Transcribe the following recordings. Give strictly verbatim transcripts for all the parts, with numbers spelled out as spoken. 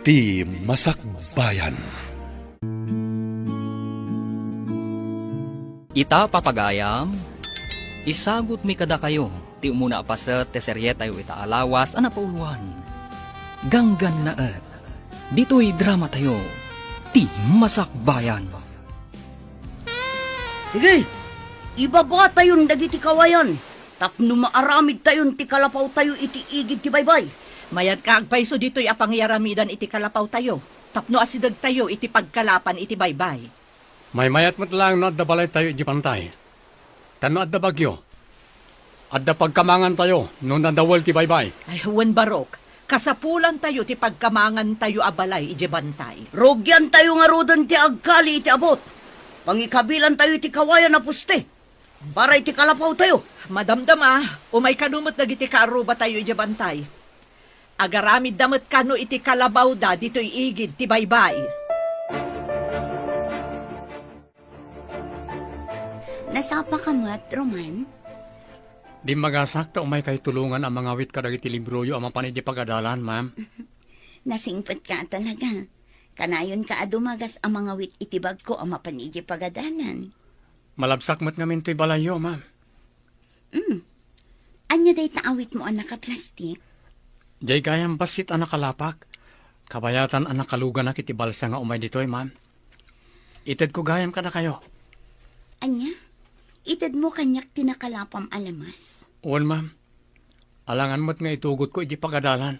Ti Masakbayan. Ita, papagayam, isagutmi kadakayo ti umuna a paset ti serietayo ita a lawas a napauloan, Ganggannaet. Ditoy dramatayo, Ti Masakbayan. Sige, ibabatayon dagiti kawayan tapno maaramidtayon ti kalapawtayo iti igid ti baybay. Mayat nga agpayso ditoy a pangiyaramidan iti kalapawtayo tapno asidegtayo iti pagkalapan iti baybay. Maymayat met laeng no adda balaytayo idiay bantay. Ta no adda bagyo, adda pagkamangantayo no nadawel ti baybay. Ay, wen, Barok, kasapulantayo ti pagkamangantayo a balay idiay bantay. Rugiantayo ngaruden ti agkali iti abut. Pangikabilantayo iti kawayan a poste para iti kalapawtayo. Madamdama, umay kano met dagiti kaarrubatayo idiay bantay. Agaramidda met kano iti kalabawda ditoy igid ti baybay. Nasapaka met, Roman? Dimmagasak ta umaykayo tulongan a mangawit kadagiti libroyo a mapan idiay pagadalan, ma'am. Nasingpetka talaga. Kanayonka a dumagas a mangawit iti bagko a mapan idiay pagadalan. Malabsak met ngamin toy balayyo, ma'am. Mm. Ania dayta awitmo a nakaplastik? Diay gayam bassit a nakalapak. Kabayatan a nakaluganak iti balsa nga umay ditoy, ma'am. Itedko gayam kadakayo. Ania? Itedmo kaniak ti nakalapam a lamas? Wen, ma'am. Alangan met nga itugotko iti pagadalan.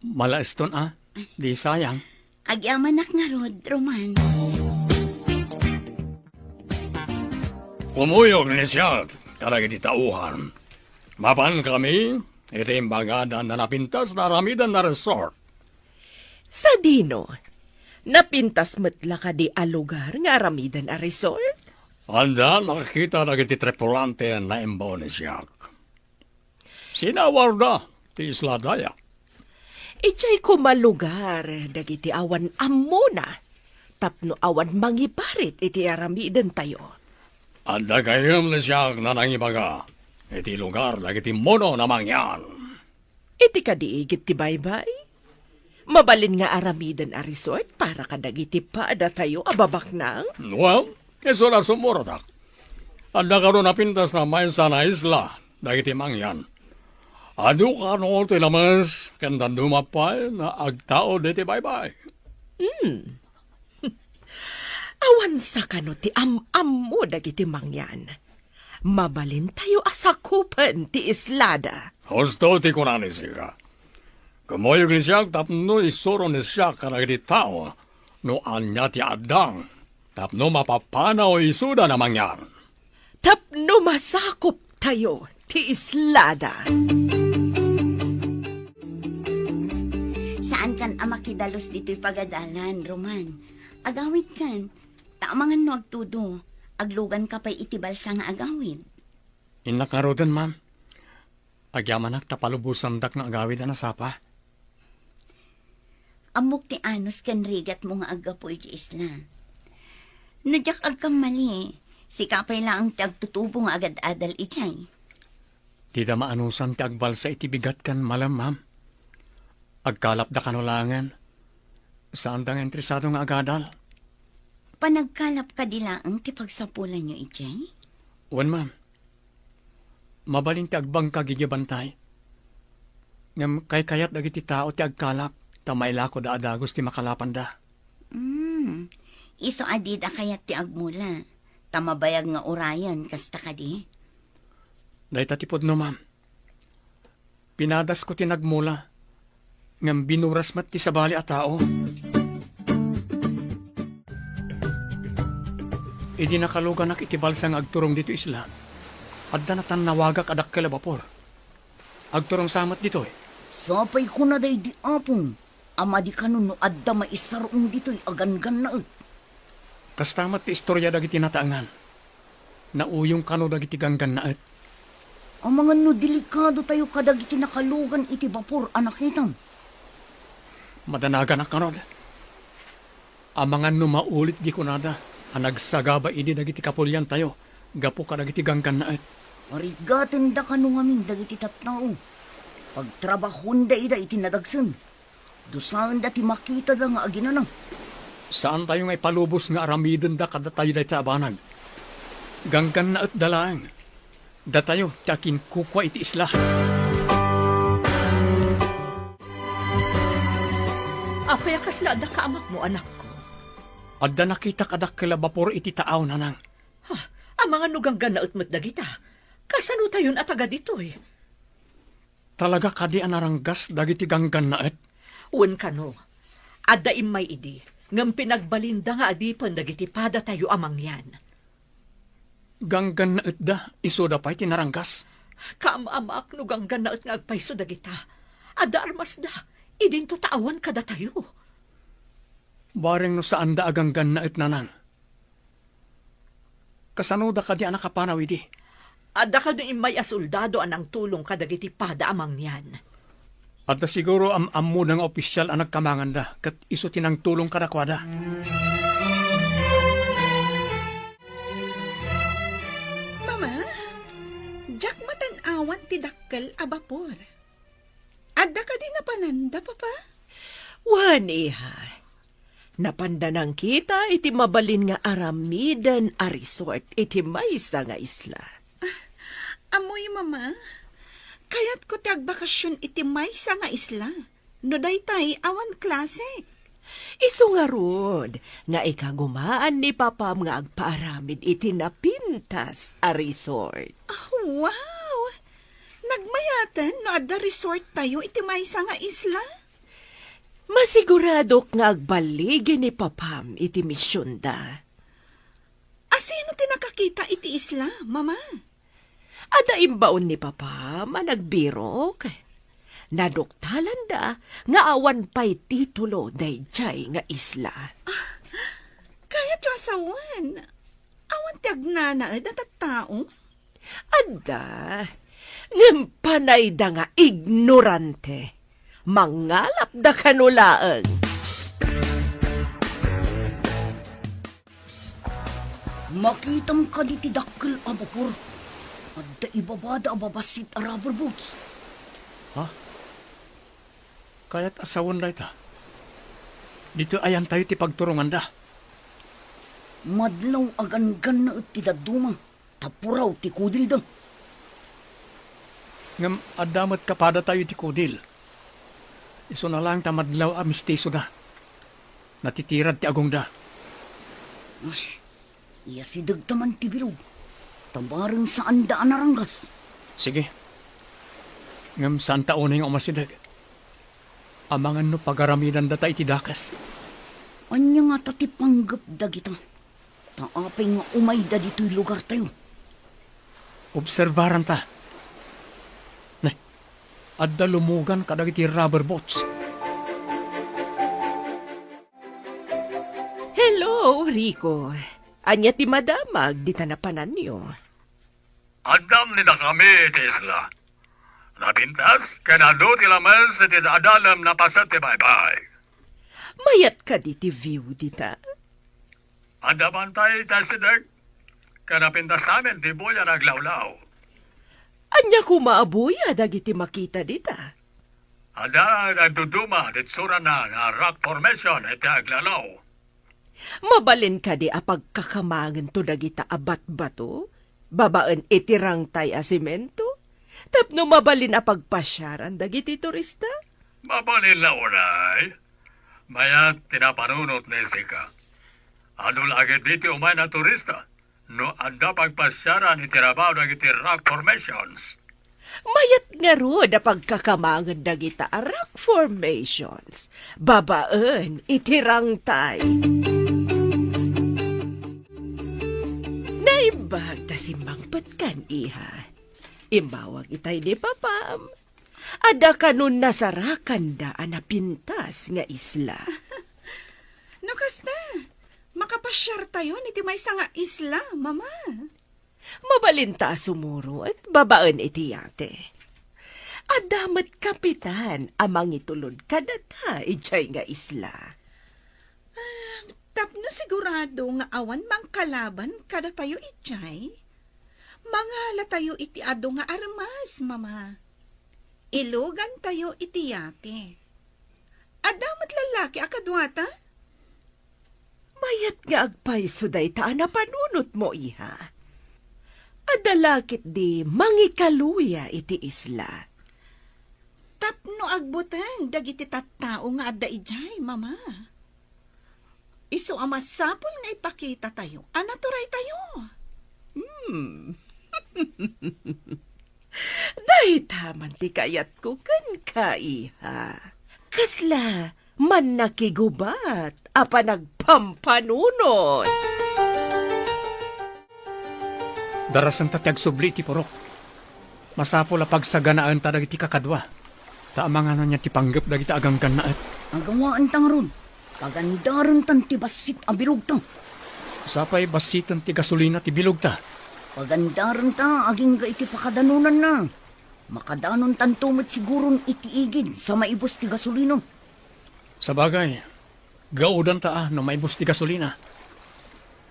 Malaeston a, di sayang. Agyamanak ngarud, Roman. Kumuyog ni siak kadagiti tauhan. Mapan kami iti imbagadan a napintas nga aramiden a resort. Sadino? Napintas met la kadi a lugar nga aramiden a resort? Adda nakakita dagiti tripulante a naimbaw ni siak. Sinawarda ti isla daya. Idiay koma lugar dagiti awan ammona tapno awan mangibarit iti aramidentayo. Adda gayam ni siak a nangibaga iti lugar dagiti mono a mangyan. Iti kadi igid ti baybay? Mabalin nga aramiden a resort para kadagiti padatayo a babaknang? Well, isu la sumuratak. Adda kano napintas a maysa a isla dagiti mangyan. Adu kano ti lames ken dadduma pay a agtaud iti baybay. Hmm. Awan sa kano ti am-ammo dagiti mangyan. Mabalintayo a sakupen ti islada. Husto ti kuna ni sika. Kumuyog ni siak tapno isuro ni siak kadagiti tao no ania ti adda, tapno mapapanaw isuda a mangyan. Tapno masakuptayo ti islada. Saankan a makidalus ditoy pagadalan, Roman. Agawidkan, ta amangan no agtudo, agluganka pay iti balsa nga agawid. Innak ngaruden, ma'am. Agyamanak ta palubosandak nga agawid a nasapa. Ammok ti anus ken rigatmo nga aggapu iti isla. No diak agkammali, sika pay laeng ti agtutubo nga agad-adal idiay. Dida maanusan ti agbalsa iti bigat ken malem, ma'am. Agkalapda kano laengen. Saanda nga interesado nga agadal. Panagkalap kadi laeng ti pagsapulanyo idiay? Wen, ma'am. Mabalin ti agbangkag idiay bantay. Ngem kaykayat dagiti tao ti agkalap ta mailakoda a dagus ti makalapanda. Hmm. Isu a dida kayat ti agmula, ta mabayag nga urayen, kasta kadi? Dayta ti pudno, ma'am. Pinadasko ti nagmula, ngem binuras met ti sabali a tao. Idi nakaluganak iti balsa nga agturong ditoy isla, adda natannawagak a dakkel a bapor. Agturong sa met ditoy. Sapay kuna daydi, Apong, a madi kano no adda maisar-ong ditoy a ganggannaet. Kasta met ti istoria dagiti nataengan. Nauyong kano dagiti ganggannaet. Amangan no delikadotayo kadagiti nakalugan iti bapor a nakitam. Madanaganak ngarud. Amangan no maulit di kunada a nagsagaba idi dagiti kapuliantayo gapu kadagiti ganggannaet. Parigatenda kano ngamin dagiti tattao. Pagtrabahonda ida iti nadagsen. Dusaenda ti makitada nga aginana. Saantayo nga ipalubos nga aramidenda kadatayo dayta a banag. Ganggannaetda laeng. Datayo ti akinkukua iti isla. Apay a kasla adda kaamakmo, anakko? Adda nakitak a dakkel a bapor iti taaw, nanang. Ha, amangan no ganggannaet met dagita. Kasano tayon a taga ditoy? Talaga kadi a naranggas dagiti ganggannaet? Wen kano, adda immay idi, ngem pinagbalinda nga adipen dagiti padatayo a mangyan. Ganggannaetda, isuda pay ti naranggas? Kaam-amaak no ganggannaet nga agpayso dagita. Adda armasda, idinto ta awan kadatayo. Bareng no saanda a ganggannaet, nanang. Kasanoda kadi a nakapanaw idi? Adda kadi immay a soldado a nangtulong kadagiti pada a mangyan. Adda siguro am-ammoda nga opisyal a nagkamanganda, ket isu ti nangtulong kadakuada. Mama, diak matan-awan ti dakkel a bapor. Adda kadi napananda, Papa? Wen, iha. Napanda nangkita iti mabalin nga aramiden a resort iti maysa nga isla. Ammoyo, Mama, kayatko ti agbakasion iti maysa nga isla. No daytay, awan klase. Isu ngarud nga ikagumaan ni Papam nga agpaaramid iti napintas a resort. Ah, wow! Nagmayaten no adda resort tayo iti maysa nga isla? Masiguradok nga agballigi ni Papam iti misionda. Asino ti nakakita iti isla, Mama? Adda imbaon ni Papam a nagbirok. Naduktalanda nga awan pay titulo daydiay nga isla. Kayatyo a sawen, awan ti agnanaed a tattao? Adda, ngem panayda nga ignorante. Mangalapda kano laeng. Makitam kadi ti dakkel a bapor? Adda ibabada a babassit a rubber boats. Ha? Kayat a sawen dayta? Ditoy ayantayo ti pagturonganda. Madlaw a ganggannaet ti dadduma, ta puraw ti kudilda. Ngem adda met kapadatayo iti kudil. Isuna laeng ta madlaw a mistisoda. Natitirad ti agongda. Ay, iyasidegta man ti bilog, ta bareng saanda a naranggas. Sige. Ngem saanta unay nga umasideg. Amangan no pagaramidandata iti dakes. Ania ngata ti panggep dagita? Ta apay nga umayda ditoy lugartayo? Obserbaranta. Ne, adda lumugan kadagiti rubber boats. Hello, Rico. Ania ti madamag dita napananyo? Addam ni dakami iti isla. Napintas ken adu ti lames iti adalem napaset ti baybay. Mayat kadi ti view dita? Adda bantay iti asideg, ken napintas amin ti buya nga aglawlaw. Ania koma a buya dagiti makita dita? Adda nagduduma ti itsurana nga rock formation iti aglawlaw. Mabalin kadi a pagkakamangento dagita a batbato babaen iti rangtay a semento tapno mabalin a pagpasiaran dagiti turista? Mabalin la unay. Mayat ti napanunot ni Jessica. Adu la ketdi ti umay a turista no adda pagpasiaran iti rabaw dagiti rock formations. Mayat ngarud a pagkakamangen dagita a rock formations babaen iti rangtay. Naimbag ta simmangpetkan, iha. Immawag itay ni Papam. Adda kano nasarakanda a napintas nga isla. No kasta, makapasiartayon iti maysa nga isla, Mama. Mabalinta a sumurot babaen iti yate. Adda met kapitan a mangitulod kadata idiay nga isla. Ah, tapno sigurado nga awan mangkalaban kadatayo idiay, mangalatayo iti adu nga armas, Mama. Ilugantayo iti yate. Adda met lallaki a kaduata? Mayat nga agpayso dayta a napanunotmo, iha. Adda la ketdi mangikaluya iti isla. Tapno agbuteng dagiti tattao nga adda idiay, Mama. Isu a masapul nga ipakitatayo a naturaytayo. Hmm. Dayta man ti kayatko kenka, iha. Kasla mannakigubat a panagpampanunot. Darasenta ti agsubli iti purok. Masapul a pagsaganaenta dagiti kakadua, ta amangan ania ti panggep dagiti aganggannaet. Agawaenta ngarud, pagandarentan ti bassit a bilugta. Sapay bassiten ti gasolina ti bilugta. Pagandarenta agingga iti pakadanonanna. Makadanontanto met siguron iti igid sa maibus ti gasolina. Sabagay, gaudanta a no maibus ti gasolina.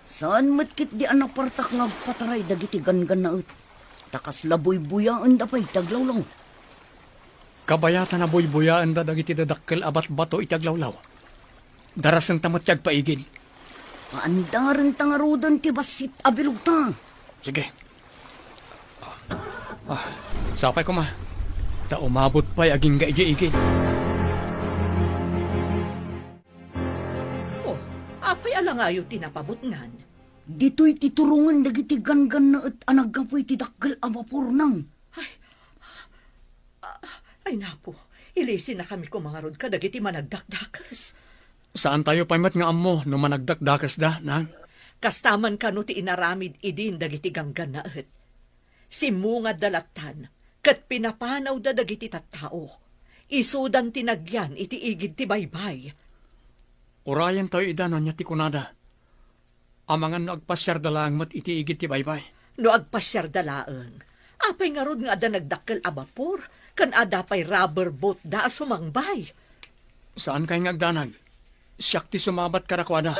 Saan met ketdi a napartak nga agpataray dagiti ganggannaet, ta kasla buybuyaenda pay ti aglawlaw. Kabayatan a buybuyaenda dagiti dadakkel a batbato iti aglawlaw. Darasenta met ti agpaigid. Paandarenta ngaruden ti bassit a bilugta. Sige. Ah, sapay koma. Ta umabot pay agingga idiay igid. Oh, apay a langayo ti napabutngan? Ditoy ti turongen dagiti ganggannaet a naggapu iti dakkel a bapor, nang. Ay, ah, ay, napo, ilisennakami koma ngarud kadagiti managdakdakes. Saantayo pay met nga ammo no managdakdakesda, nang? Kasta man kano ti inaramid idin dagiti ganggannaet. Simmungadda lattan, ket pinapanawda dagiti tattao. Isudan ti nagyan iti igid ti baybay. Urayentayo ida no ania ti kunada. Amangan no agpasiarda laeng met iti igid ti baybay. No agpasiarda laeng, apay ngarud nga adda nagdakkel a bapor, ken adda pay rubber boatda a sumangbay? Saankay nga agdanag. Siak ti sumabat kadakuada.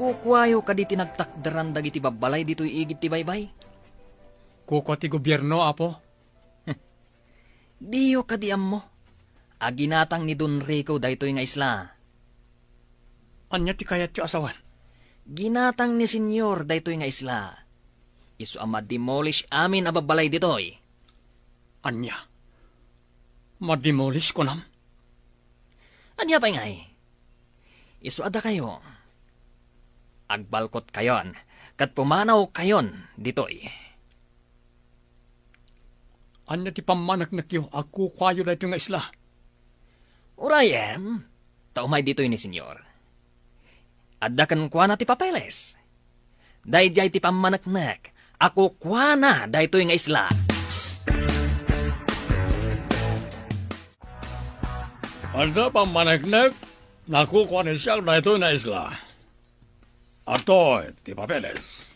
Kukuayo kadi ti nagtakderan dagiti babbalay ditoy igid ti baybay? Kukua ti gobierno, apo. Diyo kadi ammo a ginatang ni Don Rico daytoy nga isla? Ania ti kayatyo a sawen? Ginatang ni Senyor daytoy nga isla. Isu a ma-demolish amin a babbalay ditoy. Ania? Ma-demolish, kunam? Ania pay ngay? Isu a dakayo, agbalkotkayon ket pumanawkayon ditoy. Ania ti pammaneknekyo a kukuayo daytoy nga isla? Urayem, ta umay ditoy ni Senyor. Adda kenkuana ti papeles. Daydiay ti pammaneknek a kukuana daytoy nga isla. Adda pammaneknek a kukua ni siak daytoy nga isla. Adtoy ti papeles.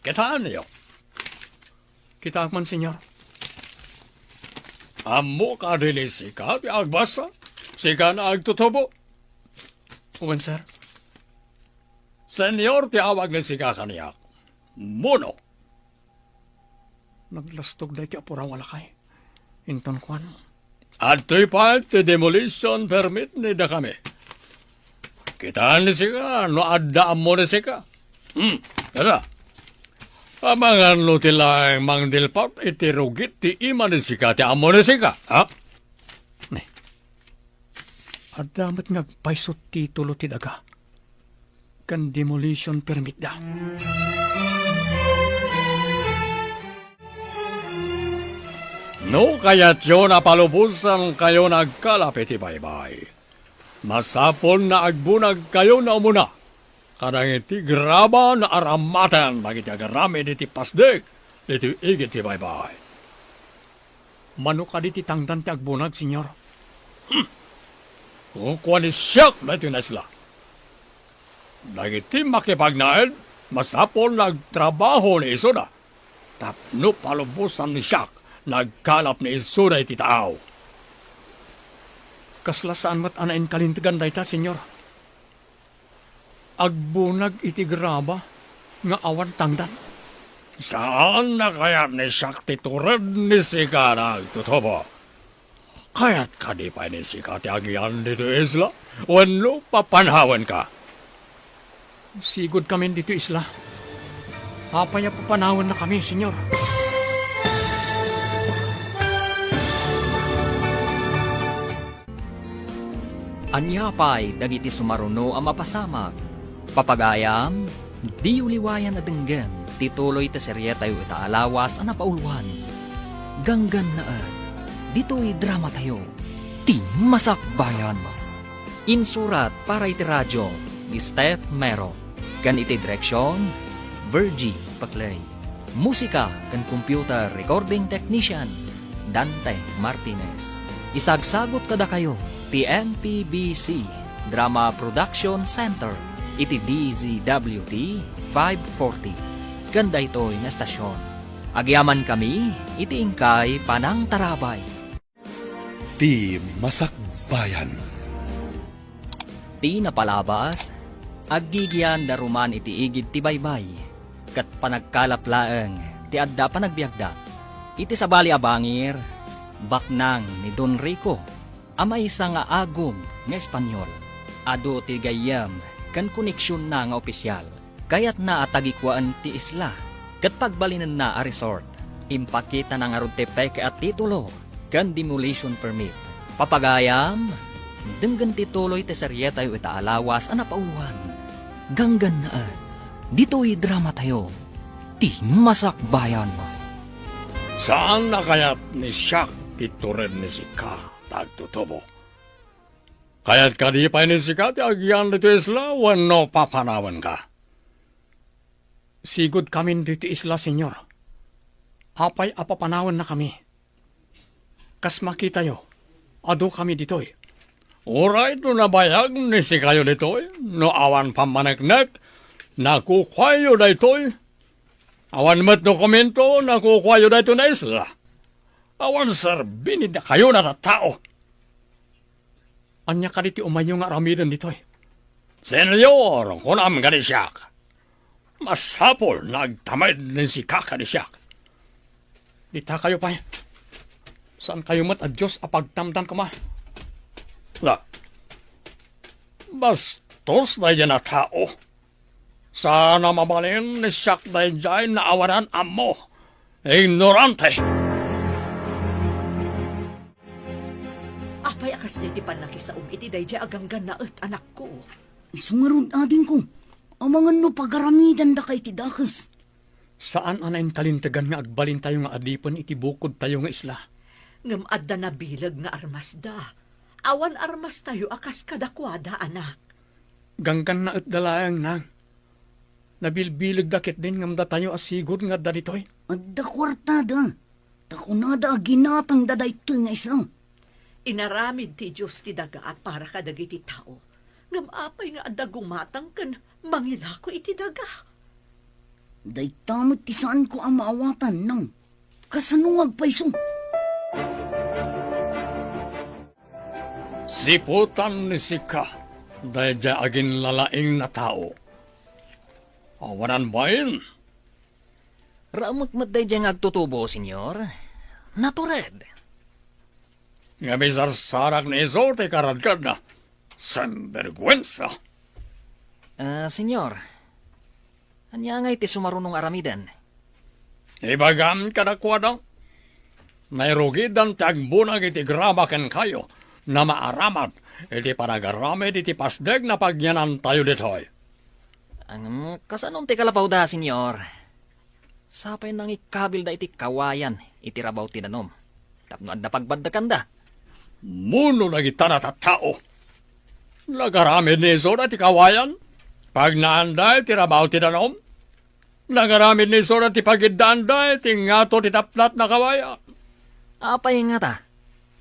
Kitaenyo. Kitaek man, Senyor. Ammo kadi ni sika ti agbasa? Sika nga agtutubo? Wen, sir. Senyor ti awag ni sika kaniak. Muno. Naglastog daytoy a puraw a lakay. Inton kuan, adtoy pay ti demolition permit ni dakami. Kitaen ni sika no adda ammo ni sika. Hmm, tara. Amangan no ti laeng mangdilpat iti rugit ti ima ni sika ti ammo ni sika, ha? Ne. Adda met nga agpayso ti titulo ti daga ken demolition permit da. No kayatyo a palubosankayo nga agkalap iti baybay, masapul a agbunagkayo nga umuna kadagiti graba nga aramaten dagiti agaramid iti pasdek ditoy igid ti baybay. Mano kadi ti tangdan ti agbunag, Senyor? Hmm. Kukua ni siak daytoy nga isla. Dagiti makipagnaed, masapul a agtrabaho ni isuda tapno palubosan ni siak nga agkalap ni isuda iti taaw. Kasla saan met a nainkalintegan dayta, Senyor. Agbunag iti graba nga awan tangdan. Saan a kayat ni Siak ti tured ni sika nga agtutubo? Kayat kadi pay ni sika ti agian ditoy isla? Wenno papanawenka? Sigud kamin ditoy isla. Apay a papanawennakami, Señor? Ania pay dagiti sumaruno a mapasamak? Papagayam, diyo liwayan a denggen ti tuloy ti serietayo ita a lawas a napauluan. Ganggannaet, ditoy dramatayo, ti Masakbayan. Insurat para iti radio ni Steph Mero, ken iti direksion, Virgie Paclay. Musika ken computer recording technician, Dante Martinez. Isagsagut kadakayo ti N P B C Drama Production Center iti D Z W T five forty. Ken daytoy nga estasion, agyamankami iti inkay panangtarabay. Ti Masakbayan. Ti napalabas, aggigian da ruman iti igid ti baybay, ket panagkalap laeng ti adda panagbiagda. Iti sabali a bangir, baknang ni Don Rico a maysa nga agum nga Espanyol. Adu ti gayyem ken koneksionna nga opisial. Kayatna a tagikuaen ti isla ket pagbalinenna a resort. Impakitana ngarud ti peke a titulo ken demolition permit. Papagayam, denggen ti tuloy ti serietayo ita a lawas a napauluan. Ganggannaet, ditoy dramatayo, ti Masakbayan. Saan a kayat ni Siak ti tured ni sika nga agtutubo? Kayat kadi pay ni sika ti agian ditoy isla wenno papanawenka? Sigud kamin ditoy isla, Señor. Apay a papanawennakami? Kas makitayo, adu kami ditoy. Uray no nabayag ni sikayo ditoy, no awan pammaneknek, nakukuayo daytoy. Awan met dokumento, nakukuayo daytoy nga isla. Awan serbi ni dakayo nga tattao. Ania kadi ti umayyo nga aramiden ditoy? Señor, kunam kadi siak. Masapul nga agtamed ni sika kadi siak. Ditakayo pay. Saankayo met a Dios a pagtamdan koma. La. Bastos daydiay a tao. Saan a mabalin ni siak daydiay nga awanan ammo. Ignorante! Apay a kasdiay ti pannakisaom iti daydiay a ganggannaet, anakko? Isu ngarud, adingko, amangan no pagaramidandaka iti dakes. Saan a nainkalintegan nga agbalintayo nga adipen iti bukodtayo nga isla. Ngem adda nabileg nga armasda. Awan armastayo a kas kadakuada, anak. Ganggannaetda laeng, nang. Nabilbilegda ketdin ngem datayo a sigud nga adda ditoy. Adda kuartada. Ta kunada a ginatangda daytoy nga isla. Inaramid ti Dios ti daga a para kadagiti tao. Ngem apay nga adda gumatang ken mangilako iti daga? Dayta met ti saanko a maawatan, nang. Kasano nga agpayso? Siputan ni sika daydiay aginlalaing a tao. Awanan bain. Raumek met daydiay nga agtutubo, Señor. Natured. Ngem isarsarak ni isu ti karadkadna. Sinberguensa! Ah, Señor, ania ngay ti sumaruno nga aramiden? Ibagam kadakuada, nairugidan ti agbunag iti grama kenkayo, nga maaramat iti panagaramid iti pasdek nga pagyanantayo ditoy. Ang, kasanon ti kalapawda, Señor? Sapay nangikabilda iti kawayan iti rabaw ti danum tapno adda pagbaddekanda. Mano dagita a tattao? Nagaramid ni isuda ti kawayan? Pagnaanda iti rabaw ti danum? Nagaramid ni isuda ti pagiddaanda iti ngato ti tapnat a kawayan? Apay ngata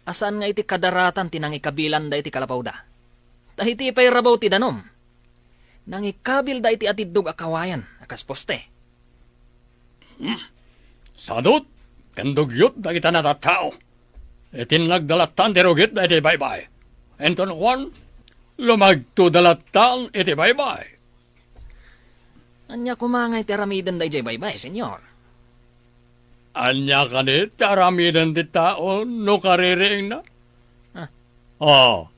a saan nga iti kadaratan ti nangikabilanda iti kalapawda? Ta iti pay rabaw ti danum, nangikabilda iti atiddog a kawayan a kas poste. Hmm. Sadut ken dugyot dagita a tattao iti nagdalattan ti rugitda iti baybay. Inton kuan, lumagtoda lattan iti baybay. Ania koma nga iti aramiden daydiay baybay, Señor? Ania kadi ti aramiden ti tao no kaririingna? Ah. Oh,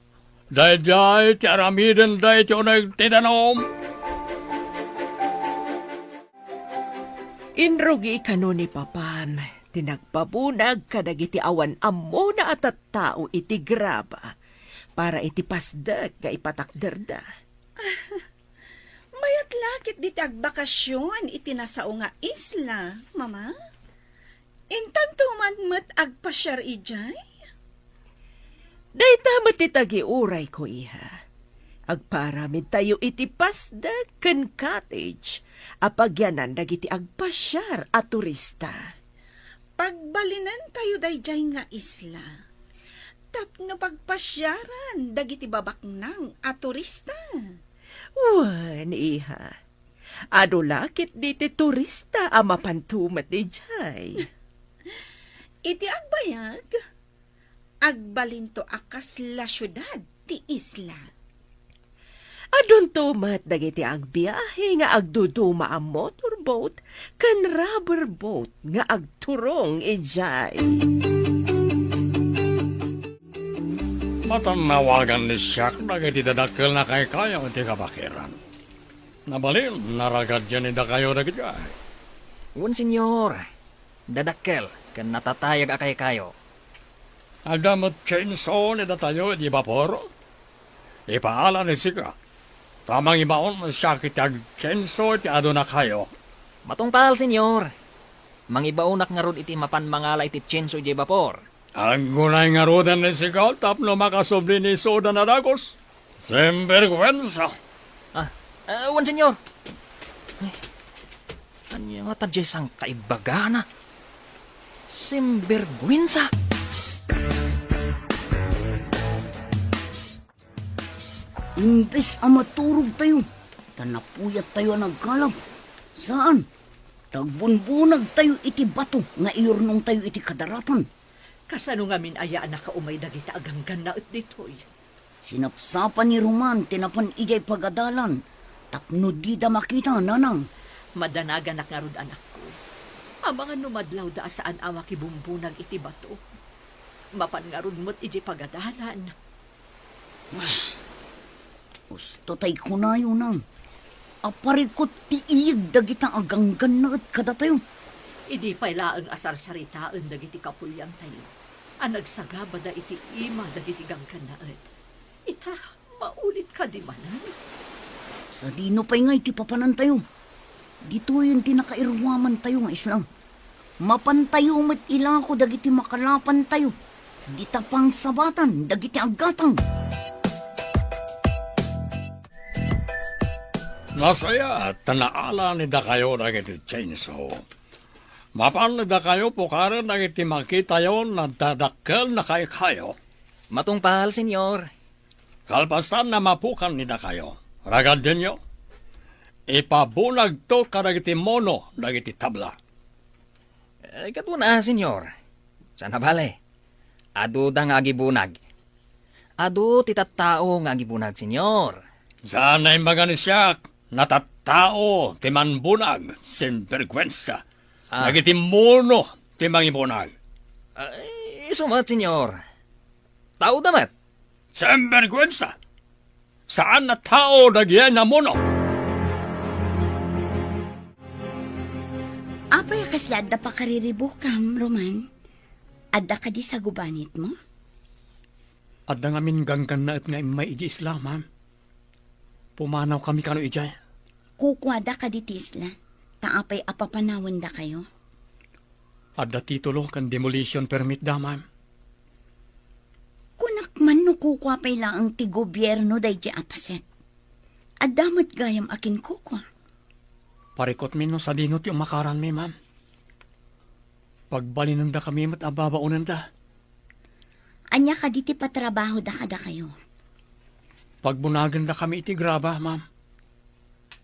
daydiay ti aramiden daytoy uneg ti danum. Inrugi kano ni Papan ti nagpabunag kadagiti awan ammona a tattao iti graba para iti pasdek nga ipatakderda. Mayat la ketdi ti agbakasion iti nasao nga isla, Mama. Intanto man met agpasiar idiay? Dayta met ti tagiurayko, iha. Agpaaramidtayo iti pasdek ken cottage a pagyanan dagiti agpasiar a turista. Pagbalinentayo daydiay nga isla tapno pagpasiaran dagiti babaknang a turista. Wen, iha. Adu la ketdi ti turista a mapan tumet idiay. Iti agbayag, agbalinto a kasla siudad ti isla. Adunto met dagiti agbiahe nga agduduma a motorboat ken rubber boat nga agturong idiay. Matannawagan ni Siak dagiti dadakkel a kaykayo iti kabakiran. Nabalin, naragad yan ni dakayo dagiti ay. Wen, Senyor. Dadakkel ken natatayag a kaykayo. Adda met chainsaw ni datayo iti bapor? Ipaala ni sika, ta mangibaon siak iti ag-chainsaw iti adunakayo. Matungpal, Senyor. Mangibaonak ngarud iti mapan mangala iti chainsaw iti bapor. Aggunay ngaruden ni sika tapno makasubli ni Soda a dagus. Sinbergwensa! Ah, ah, wen, Senyor. Ay, ania ngata diay sangkaibbagana? Sinbergwensa! Imbes a maturogtayo, ta napuyattayo a nagkalab. Saan, ta agbunbunagtayo iti bato nga iyurnongtayo iti kadaratan. Kasano ngamin aya a nakaumay dagiti aganggannaet ditoy? Sinapsapa ni Roman ti napan idiay pagadalan tapno dida makita, nanang. Madanaganak ngarud, anakko. Amangan no madlawda a saan a makibumbunag iti bato. Mapan ngarud met idiay pagadalan. Usto tay kunayo, nang, a parikut ti iyeg dagita a ganggannaet kadatayo. Idi pay laeng a sarsaritaen dagiti kapuliantayo a nagsagabada iti ima dagiti ganggannaet, ita, maulit kadi manen? Sadino pay ngay ti papanantayo? Ditoyen ti nakairuamantayo nga isla. Mapantayo met ilako dagiti makalapantayo, dita pangsabatan dagiti aggatang. Nasayaat ta naala ni dakayo dagiti chainsaw. Mapan ni dakayo pukaren dagiti makitayo a dadakkel a kaykayo. Matungpal, Senyor. Kalpasan a mapukan ni dakayo, ragadenyo, ipabunagto kadagiti mono dagiti tabla. Eh, kasta, Senyor. Saan a bale, aduda nga agibunag. Adu ti tattao nga agibunag, Senyor. Saan a imbaga ni siak, a tattao ti mangbunag, sinbergwensa. Ah. Dagiti mono ti mangibunag. Ay, isu met, Senyor. Taoda met. Sinbergwensa! Saan a tao dagiti namuno. Apay a kasla adda pakariribukam, Roman? Adda kadi sagubanitmo? Adda ngamin ganggannaet nga immay idiay isla, ma'am. Pumanawkami kano idiay. Kukuada kadi ti isla, ta apay a papanawendakayo? Adda titulo ken demolition permit da, ma'am. Kunak man no kukua pay laeng ti gobierno daydiay a paset. Adda met gayam a kinkukua. Parikutmi no sadino ti umakaranmi, ma'am. Pagbalinendakami met a babaonenda. Ania kadi ti patrabahoda kadakayo? Pagbunagenda kami iti graba, ma'am.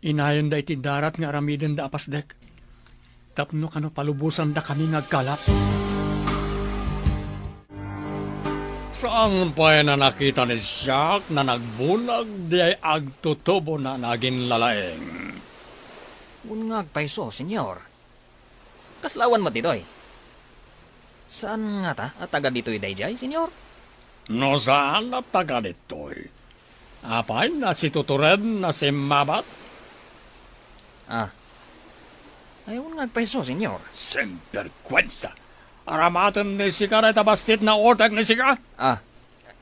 Inayonda iti darat nga aramidenda a pasdek, tapno kano palubosandakami nga agkalap. Saan pay a nakita ni Jack a nagbunag diay agtutubona nga aginlalaing? Wen nga agpayso, Senyor. Kasla awan met ditoy. Saan ngata a taga ditoy daydiay, Señor? No saan a taga ditoy, apay, nasitutured, nasimmabat? Ah. Ay, awan nga agpayso, Señor. Sinberkuensa! Aramaten ni sika dayta bassit nga utek ni sika? Ah.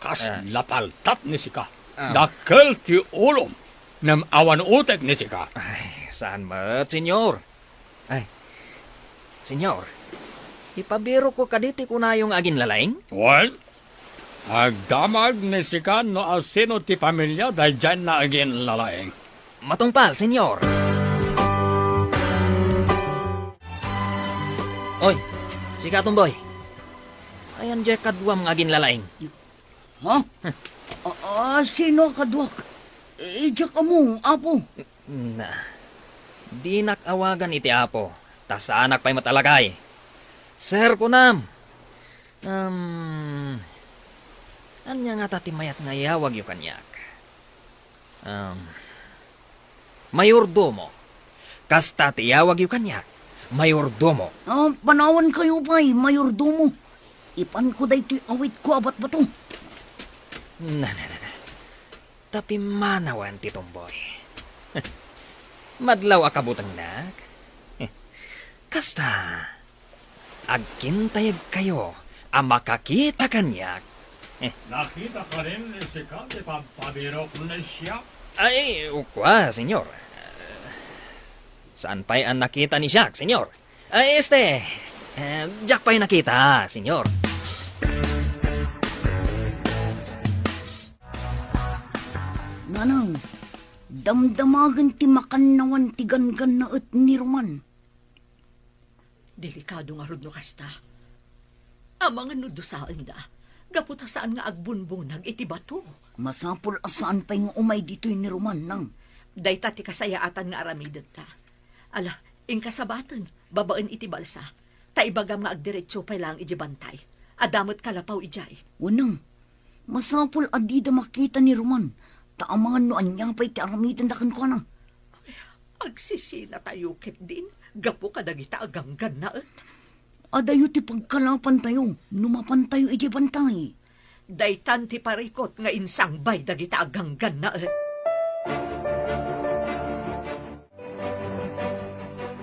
Kasla paltat ni sika. Ah. Dakkel ti ulom, ngem awan utek ni sika. Ay, saan met, Señor? Ay, Señor, ipabirokko kadi ti kunayo nga aginlalaing? Wen, agdamag ni sika no asino ti pamilia daydiay nga aginlalaing. Matungpal, Señor. Oy, sika, Tomboy. Ayan diay kaduam nga aginlalaing. Ha? A-, a-, sino a kaduak? Idiak ammo, Apo. Na, dinak awagan iti Apo, ta saanak pay met a lakay. Sir, kunam. Um, ania ngata ti mayat nga iyawagyo kaniak? Um, mayordomo. Kasta ti iyawagyo kaniak, mayordomo. Ah, panawankayo pay, mayordomo. Ipanko daytoy awitko a batbato. Na, na, na, na. Ta pimmanawen ti Tomboy. Madlaw a kabutengnak. Kasta, agkintayegkayo a makakita kaniak. Nakita kanin ni sika ti pagpabirok ni siak? Ay, ukua, Señor. Saan pay a nakita ni siak, Señor? Ay, este, eh, diak pay nakita, Señor. Nanang, damdamagen ti makannawan ti ganggannaet ni Roman. Delikado ngarud no kasta. Amangan no dusaenda, gapu ta saan nga agbunbunag iti bato. Masapul a saan pay nga umay ditoy ni Roman, nang. Dayta ti kasayaatan nga aramidenta. Ala, inka sabaten, babaen iti balsa. Ta ibagam nga agdiretso pay laeng idiay bantay. Adda met kalapaw idiay. Wenno, masapul a dida makita ni Roman, ta amangan no ania pay ti aramidenda kenkuana. Agsisinatayo ketdin gapu kadagita a ganggannaet. Adayo ti pagkalapantayo no mapantayo idiay bantay. Daytan ti parikut nga insangbay dagita a ganggannaet.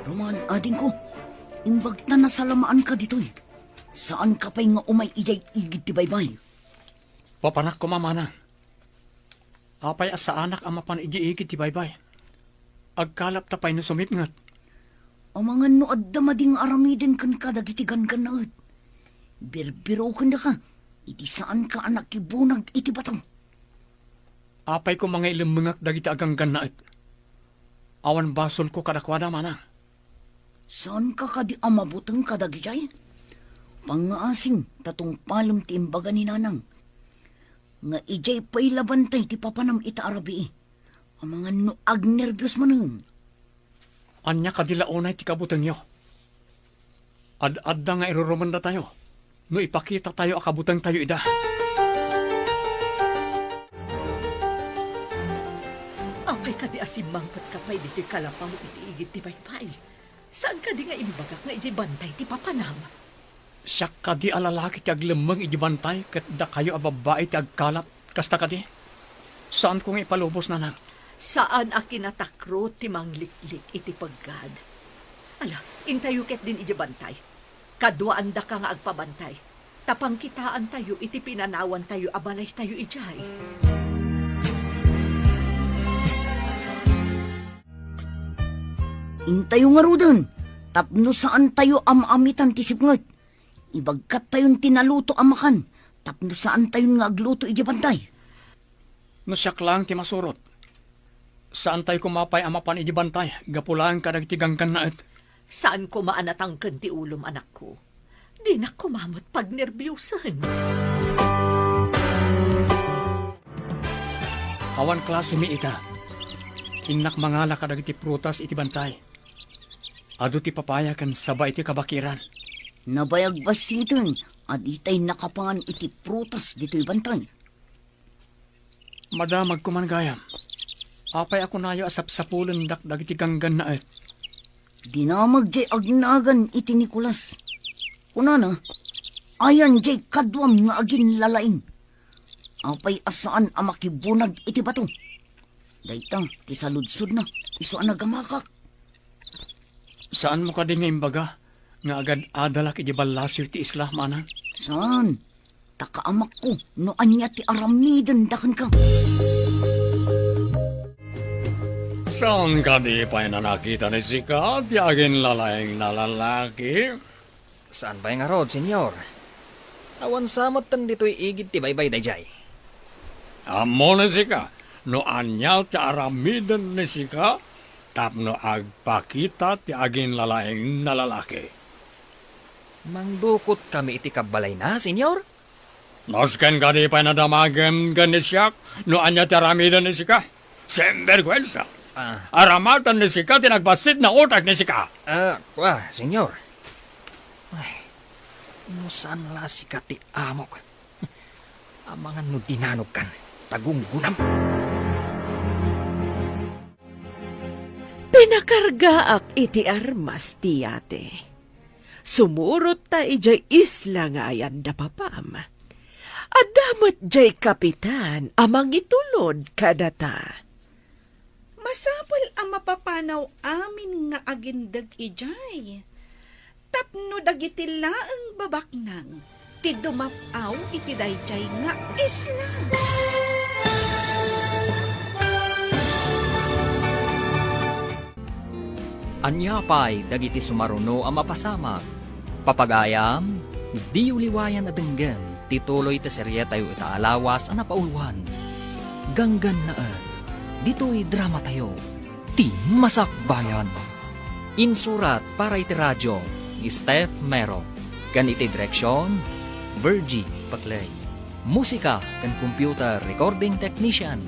Roman, adingko, imbag ta nasalamaanka ditoy. Saanka pay nga umay idiay igid ti baybay. Papanak koma, manang. Apay a saanak a mapan idiay igid ti baybay? Agkalapta pay no sumipnget. Amangan no adda madi nga aramiden kenka dagiti ganggannaet. Birbirokendaka iti saanka a nakibunag iti bato. Apay koma nga ilemmengak dagiti a ganggannaet? Awan basolko kadakuada, manang. Saanka kadi a mabuteng kadagidiay? Pangngaasim ta tungpalem ti imbaga ni nanang. Nga idiay pay la bantay ti papanam ita a rabii. Amangan no agnerbios manen. Ania kadi la unay ti kabutengyo? Ad-adda nga irurumendatayo no ipakitatayo a kabutengtayo ida. Apay kadi a simmangpetka pay ditoy kalapaw iti igid ti baybay? Saan kadi nga imbagak nga idiay bantay ti papanam? Siak kadi a lalaki ti aglemmeng idiay bantay ket dakayo a babbai ti agkalap? Kasta kadi? Saanko nga ipalubos, nanang. Saan a kinatakro ti mangliklik iti peggad. Ala, intayo ketdin idiay bantay. Kaduaandaka nga agpabantay. Ta pangkitaantayo iti pinanawantayo a balaytayo idiay. Intayo ngaruden, tapno saantayo a maamitan ti sipnget. Ibagkattayon ti naluto a makan, tapno saantayon nga agluto idiay bantay. No siak laeng ti masurot, saantay koma pay a mapan idiay bantay gapu laeng kadagiti ganggannaet. Saan koma a natangken ti ulom, anakko. Dinak koma met pagnerbiusen. Awan klasemi ita. Innak mangala kadagiti prutas iti bantay. Adu ti papaya ken saba iti kabakiran. Nabayag bassiten a ditay nakapangan iti prutas ditoy bantay. Madamag koman gayam. Apay a kunayo a sapsapulendak dagiti ganggannaet? Dinamag jay agnagan iti Nicolas. Kunana, Ayan jay kaduam nga aginlalaing. Apay a saan a makibunag iti bato? Dayta ti saludsodna, isu a nagamakak. Saanmo kadi nga imbaga nga agad-adalak iti ballasiw ti isla, manang? Saan? Ta kaamakko no ania ti aramidenda kenka. Saan kadi pay a nakita ni sika ti aginlalaing a lalaki? Saan pay ngarud, Senyor? Awan sa metten ditoy igid ti baybay daydiay. Ammo ni sika no ania ti aramiden ni sika tapno agpakita ti aginlalaing a lalaki? Mangdukotkami iti kabbalayna, Senyor. Nasken kadi pay a nadamagem ken ni siak no ania ti aramiden ni sika? Sinberguensa! Ah. Aramatan ni sika ti nagbassit nga utek ni sika! Ah, kua, Senyor. Ay, no saan la sika ti amok. Amangan no dinanogkan, ta gunggunam. Pinakargaak iti armas ti yate. Sumurot ta idiay isla nga ayan da papam. Adda met diay kapitan a mangitulod kadata. Masapul a mapapanaw amin nga agindeg idiay, tapno dagiti laeng babaknang ti dumap-aw iti daydiay nga isla. Ania pay dagiti sumaruno a mapasamak? Papagayam, diyo liwayan a denggen ti tuloy ti serietayo ita a lawas a napauluan. Ganggannaet, ditoy dramatayo, Ti Masakbayan. Insurat para iti radio ni Steph Mero, ken iti direksion, Virgie Paclay. Musika ken computer recording technician,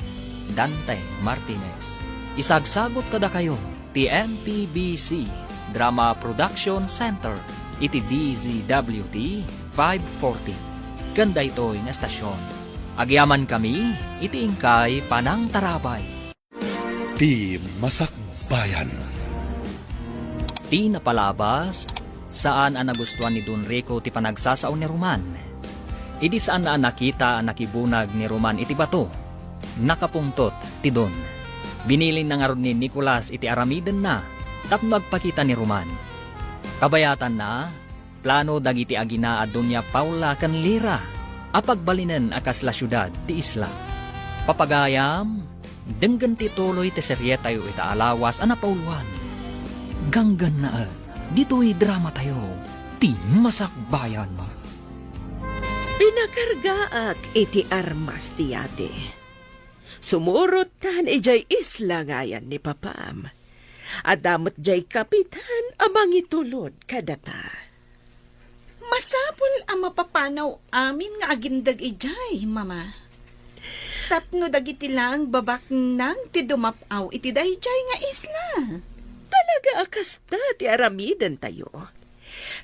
Dante Martinez. Isagsagut kadakayo ti M P B C Drama Production Center iti D Z W T five forty. Ken daytoy nga estasion, agyamankami iti inkay panangtarabay. Ti Masakbayan. Ti napalabas, saan a nagustuan ni Don Rico ti panagsasao ni Roman. Idi saan a nakita a nakibunag ni Roman iti bato, nakapungtot ti Don. Binilinna ngarud ni Nicolas iti aramidenna tapno agpakita ni Roman. Kabayatanna, plano dagiti agina a Doña Paula ken Lira a pagbalinen a kasla siudad ti isla. Papagayam, denggen ti tuloy ti serietayo ita a lawas a napauluan. Ganggannaet, ditoy dramatayo, Ti Masakbayan. Pinakargaak iti armas ti yate. Sumurot tan idiay isla nga ayan ni papam. Adda met diay kapitan a mangitulod kadata. Masapul a mapapanaw amin nga agindeg idiay, Mama. Tapno dagiti laeng babaknang ti dumap-aw iti daydiay nga isla. Talaga a kasta ti aramidentayo.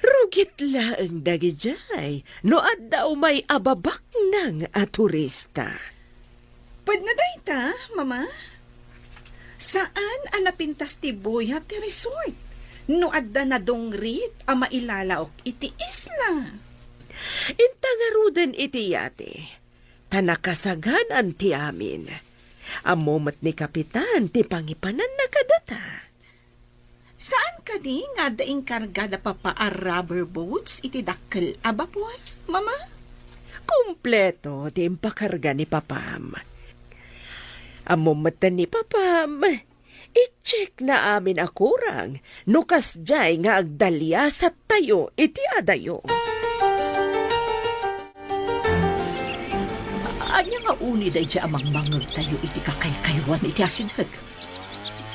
Rugit laeng dagidiay no adda umay a babaknang a turista. Pudno dayta, Mama. Saan a napintas ti buya ti resort no adda nadungrit a mailalaok iti isla. Inta ngaruden iti yate, ta nakasagan-an ti amin. Ammo met ni Kapitan ti pangipananna kadata. Saan kadi nga adda inkarga da Papa a rubber boats iti dakkel a bapor, Mama? Kompleto ti impakarga ni Papam. Ammo metten ni Papam, i-check na amin a kurang no kasdiay nga agdaliasattayo iti adayo. Ania nga uni daydiay a mangmangngegtayo iti kakaykaywan iti asideg?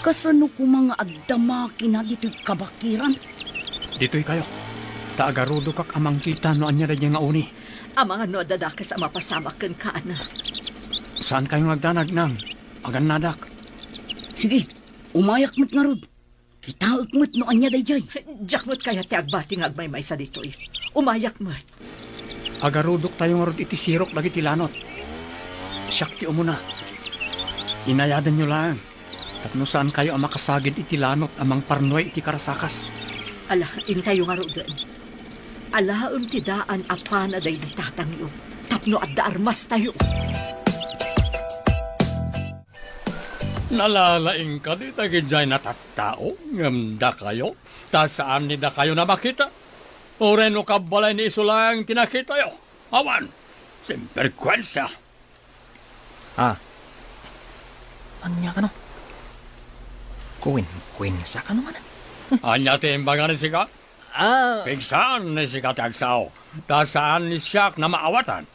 Kasano koma nga agdama kina ditoy kabakiran? Ditoykayo, ta agarudokak a mangkita no ania daydiay nga uni. Amangan no adda dakes a mapasamak kenka, anak. Saankayo nga agdanag, Nang. Agannadak. Sige, umayak met ngarud. Kitaek met no ania daydiay. Diak met kayat ti agbati nga agmaymaysa ditoy. Umayak met. Agarudoktayo ngarud iti sirok dagiti lanot. Siak ti umuna. Inayadanyo laeng tapno saankayo a makasagid iti lanot a mangparnuay iti karasakas. Ala, intayo ngaruden. Alaem ti daan a pana daydi tatangyo tapno adda armastayo. Nalalaing kadi dagidiay natattao ngem dakayo, ta saan ni dakayo a makita? Uray no kabbalay ni isu laeng ti nakitayo? Awan! Sinberguensa! Ah. Ania kano? Kuwenkuwensa kano manen? Ania ti imbaga ni sika? Ah. Pigsaan ni sika ti agsao, ta saan ni siak a maawatan.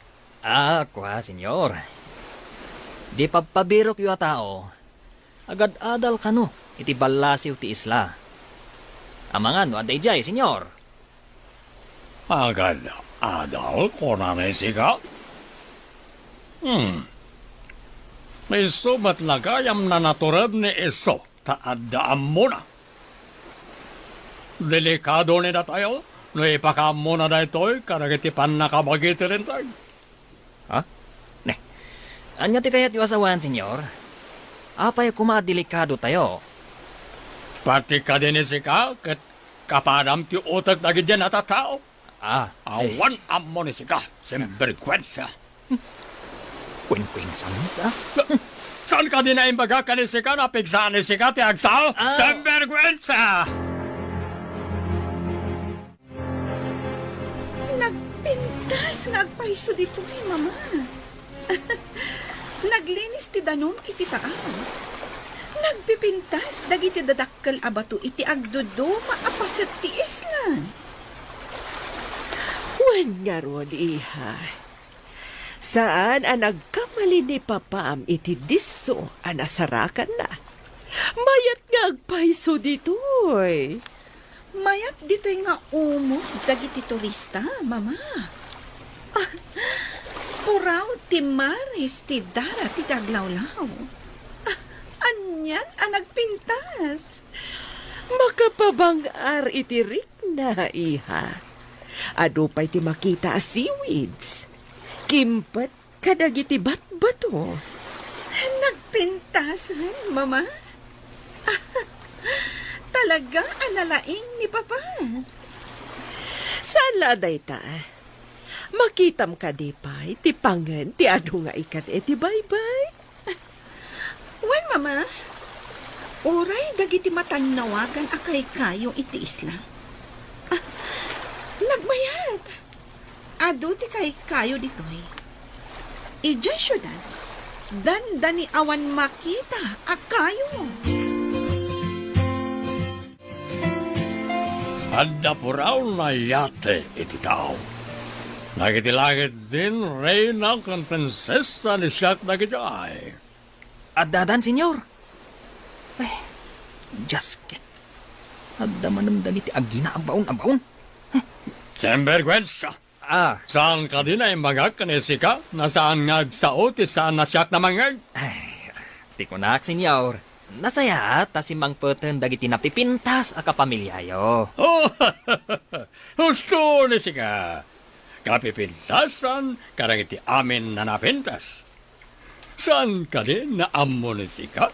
Ah, kua, Señor. Di pabpabirokyo a tao, agad-adal kano iti ballasiw ti isla. Amangan no adda idiay, Señor. Agad-adal, kuna ni sika? Hmm. Isu met la gayam a natured ni isu ta adda ammona. Delikado ni datayo no ipakaammona daytoy kadagiti pannakabagi ti Linteg. Ha? Ne. Ania ti kayatyo a sawen, Señor? Apay koma a delikadotayo? Pati kadi ni sika ket kapadam ti utek dagidiay natattao. Ah, eh. Awan ammo ni sika, sinberguensa. Kuwenkuwensa, ah? Saan kadi a imbagak ken ni sika a pigsaan ni sika ti agsao? Ah. Sinberguensa! Nagpintas nga agpayso ditoy, Mama. Naglinis ti danum iti taang. Nagpipintas dagiti dadakkel a bato iti agduduma a paset ti isla. Wen ngarud, iha. Saan a nagkamali ni papam iti disso a nasarakanna. Mayat nga agpayso ditoy. Mayat ditoy nga umor dagiti turista, Mama. Ah, puraw ti maris ti dara ti aglawlaw. Ah, anian a nagpintas? Makapabang-ar iti rikna, iha. Adu pay ti makita a seaweeds. Kimpet kadagiti batbato. Nagpintasen, Mama? Talaga a nalaing ni Papa. Saan la a dayta? Makitam kadi pay ti pangen ti adu nga ikan iti baybay? Wen, Mama. Uray dagiti matannawagan a kaykayo iti isla. Ah, nagmayat! Adu ti kaykayo ditoy. Idiay siudad, dandani awan makita a kayo. Adda puraw a yate iti tao. Dagiti langit din, reyna ken prinsesa ni siak dagidiay. Addadan, Señor. Ay, Dios ket. Adda manen dagiti agina a baon a baon. Sinberguensa! Ah. Saan kadi a imbagak ken ni sika a saan nga agsao ti saan a siak a mangngeg? Ay, ti kunak, Señor, nasayaat ta simmangpeten dagiti napipintas a kapamiliayo. Oh, husto ni sika. Kapipintasan kadagiti amin a napintas. Saan kadi a ammo ni sika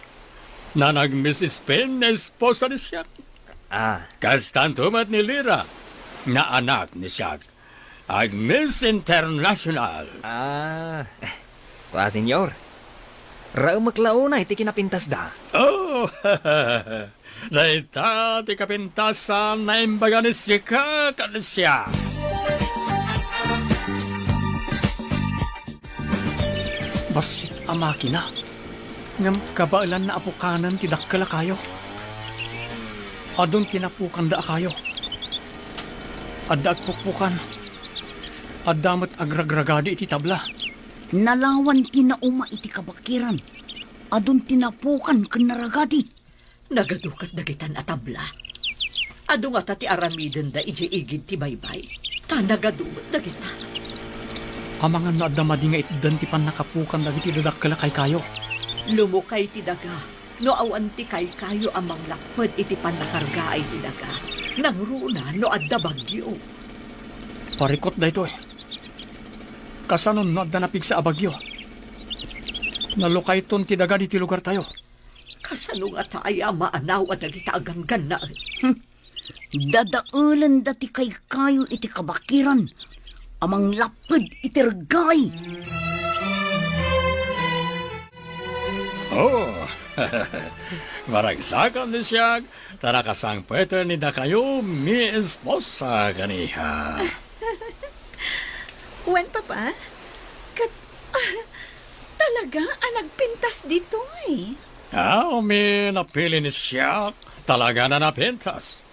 a nag-Miss Spain nga esposa ni siak? Ah. Kastanto met ni Lira nga anak ni siak. Ag-Miss International. Ah, kua, Señor. Raemek la unay ti kinapintasda. Oh, dayta ti kapintasan a imbaga ni sika ken ni siak. Bassit a makina, ngem kabaelanna a pukanen ti dakkel a kayo. Adun ti napukanda a kayo. Adda agpukpukan. Adda met agragragadi iti tabla. Nalawan ti nauma iti kabakiran. Adun ti napukan ken naragadi. Nagadu ket dagitan a tabla. Adu ngata ti aramidenda idiay igid ti baybay, ta nagadu met dagita. Amangan no adda madi nga itdan ti pannakapukan dagiti dadakkel a kaykayo. Lumukay ti daga no awan ti kaykayo a manglapped iti pannakargaay ti daga. Nangruna no adda bagyo. Parikut daytoy. Kasano no adda napigsa a bagyo? Nalukayton ti daga ditoy lugartayo. Kasano ngata aya a maanaw a dagita a ganggannaet? Hmm. Dadaelenda ti kaykayo iti kabakiran a manglapped iti reggae. Oh, maragsakan ni siak, ta nakasangpeten ni dakayo mi esposa kaniha. Wen, Papa? Ket, ah, talaga a nagpintas ditoy? Ah, mi napili ni siak, talaga na napintas.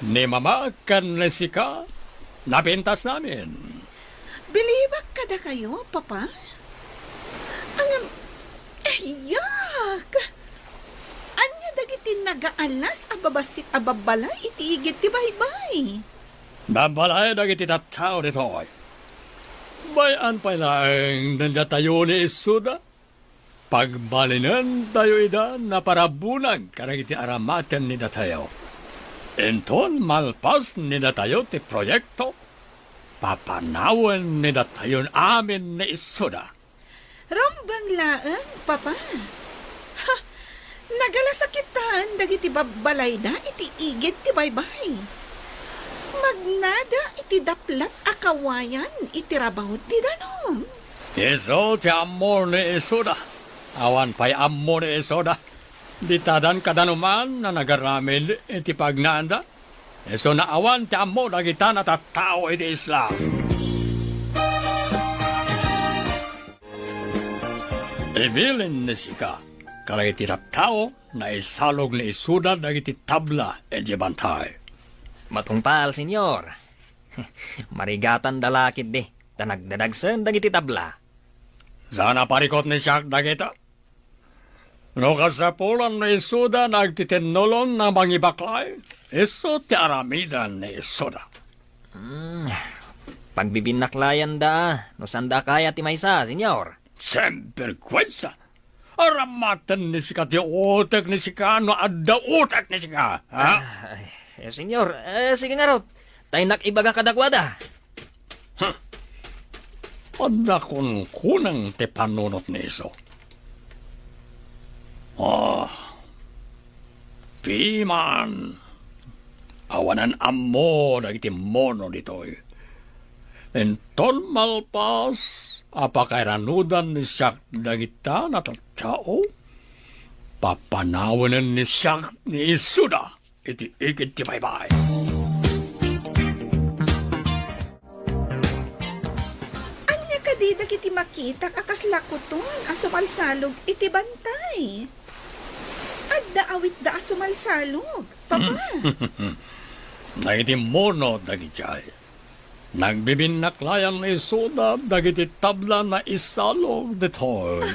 Ni Mama ken ni sika, napintas namin. Bilibak kadakayo, Papa? Ngem, yak! Ania dagiti nagaalas a babassit a babbalay iti igid ti baybay? Babbalay dagiti tattao ditoy. Bay-an pay laeng datayo ni Isuda. Pagbalinentayo ida naparabunag kadagiti aramaten ni datayo. Inton malpas ni datayo ti proyekto, papanawen ni datayon amin ni Isuda. Rumbeng laeng, Papa. Ha, nagalasakitaen dagiti babbalayda iti igid ti baybay. Magnada iti daplat a kawayan iti rabaw ti danum. Isu ti ammo ni Isuda. Awan pay ammo ni Isuda. Ditadan kadanuman a nagaramid iti pagnaanda. Isuna awan ti ammo dagita a tattao iti isla. Ibilin ni sika, kadagiti tattao, naisalog ni Isuda dagiti tabla iti bantay. Matungpal, Senyor. Marigatanda la ketdi, ta nagdadagsen dagiti tabla. Saan a parikut ni siak dagita? No kasapulan ni Isuda nga agtitinnulon a mangibaklay, isu ti aramiden ni Isuda. Hmm, pagbibinnaklayan da, no saan da kaya ti maysa, Senyor. Sinbergwensa! Aramaten ni sika ti utek ni sika no adda utek ni sika, ha? Ah, eh, Senyor, eh, sige ngarud. Taynak ibaga kadakuada. Huh. Adda kunkunam ti panunot ni isu. Ah, piman, awanan ammo dagiti mono ditoy. Inton malpas a pakairanudan ni siak dagita a tattao, papanawenen ni siak ni Isuda iti igid ti baybay. Ania kadi dagiti makitak a kasla kuton a sumalsalog iti bantay? Adda awitda a sumalsalog, Papa. Dagiti mono dagidiay. Nagbibinnaklayan ni Isuda dagiti tabla a naisalog ditoy.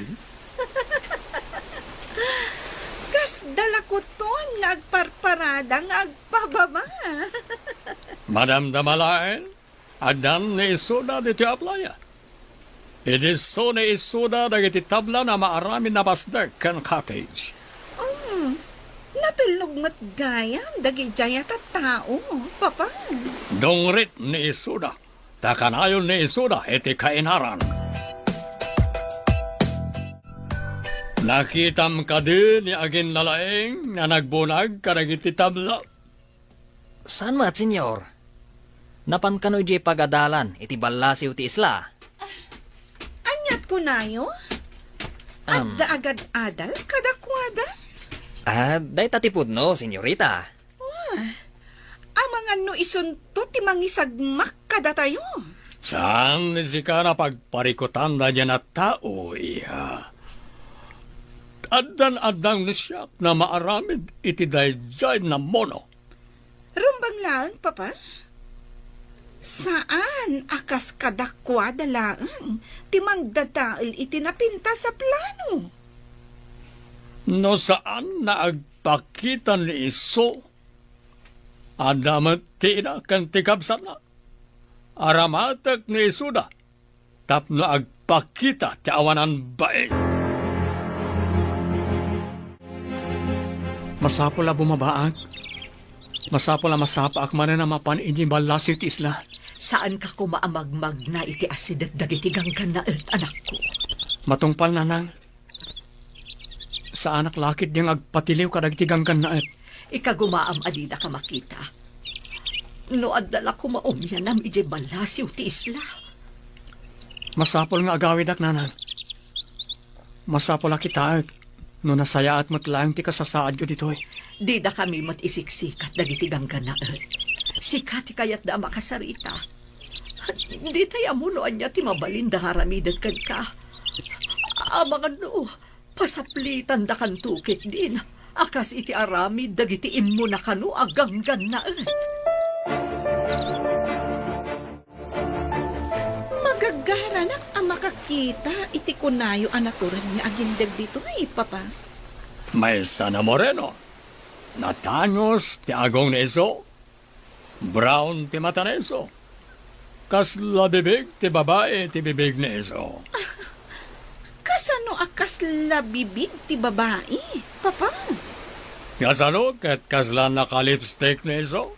Kasda la kuton nga agparparada nga agpababa. Madamdama laeng, addan ni Isuda ditoy a playa. Idisso ni Isuda dagiti tabla a maaramid a pasdek ken cottage. Um, natulnog met gayam dagidiay a tattao, Papa. Dungrit ni Isuda, ta kanayon ni Isuda iti kainaran. Nakitam kadi ni aginnalaing a nagbunag kadagiti tabla? Saan met, Senyor. Napan kano idiay pagadalan iti ballasiw ti isla? Aniat kunayo? Am. Adda agad-adal kadakuada? Ah, dayta ti pudno, senyorita. Ah, amangan no isunto ti mangisagmak kadatayo. Saan ni sika a pagparikutan daydiay a tao, iha. Addan-addang ni siak a maaramid iti daydiay a mono. Rumbeng laeng, Papa. Saan a kas kadakuada laeng ti mangdadael iti napintas a plano. No saan a agpakita ni isu, adda met ti ina ken ti kabsatna. Aramatek ni Isuda tapno agpakita ti awanan bain. Masapul a bumabaak. Masapul a masapaak manen a mapan idiay ballasiw ti isla. Saanka koma a magmagna iti asideg dagiti ganggannaet, anakko. Matungpal, nanang. Saanak la ketdi nga agpatiliw kadagiti ganggannaet. Ikagumaam a didaka makita. No adda la koma umianam idiay ballasiw ti isla. Masapul nga agawidak, nanang. Masapul a kitaek no nasayaat met laeng ti kasasaadyo ditoy. Didakami met isiksikat dagiti ganggannaet. Sika ti kayatda a makasarita. Ditay ammo no ania ti mabalinda nga aramiden kenka. Amangan no, pasaplitandakanto ketdin a kas iti aramid dagiti immuna kano a ganggannaet. Magagaranak a makakita iti kunayo a natured nga agindeg ditoy, Papa. Maysa a moreno, natangos ti agong ni isu, brown ti mata ni isu. Kasla bibig ti babai ti bibig ni isu. Kasano a kasla bibig ti babai, Papa? Kasano ket kasla nakalipstick ni isu?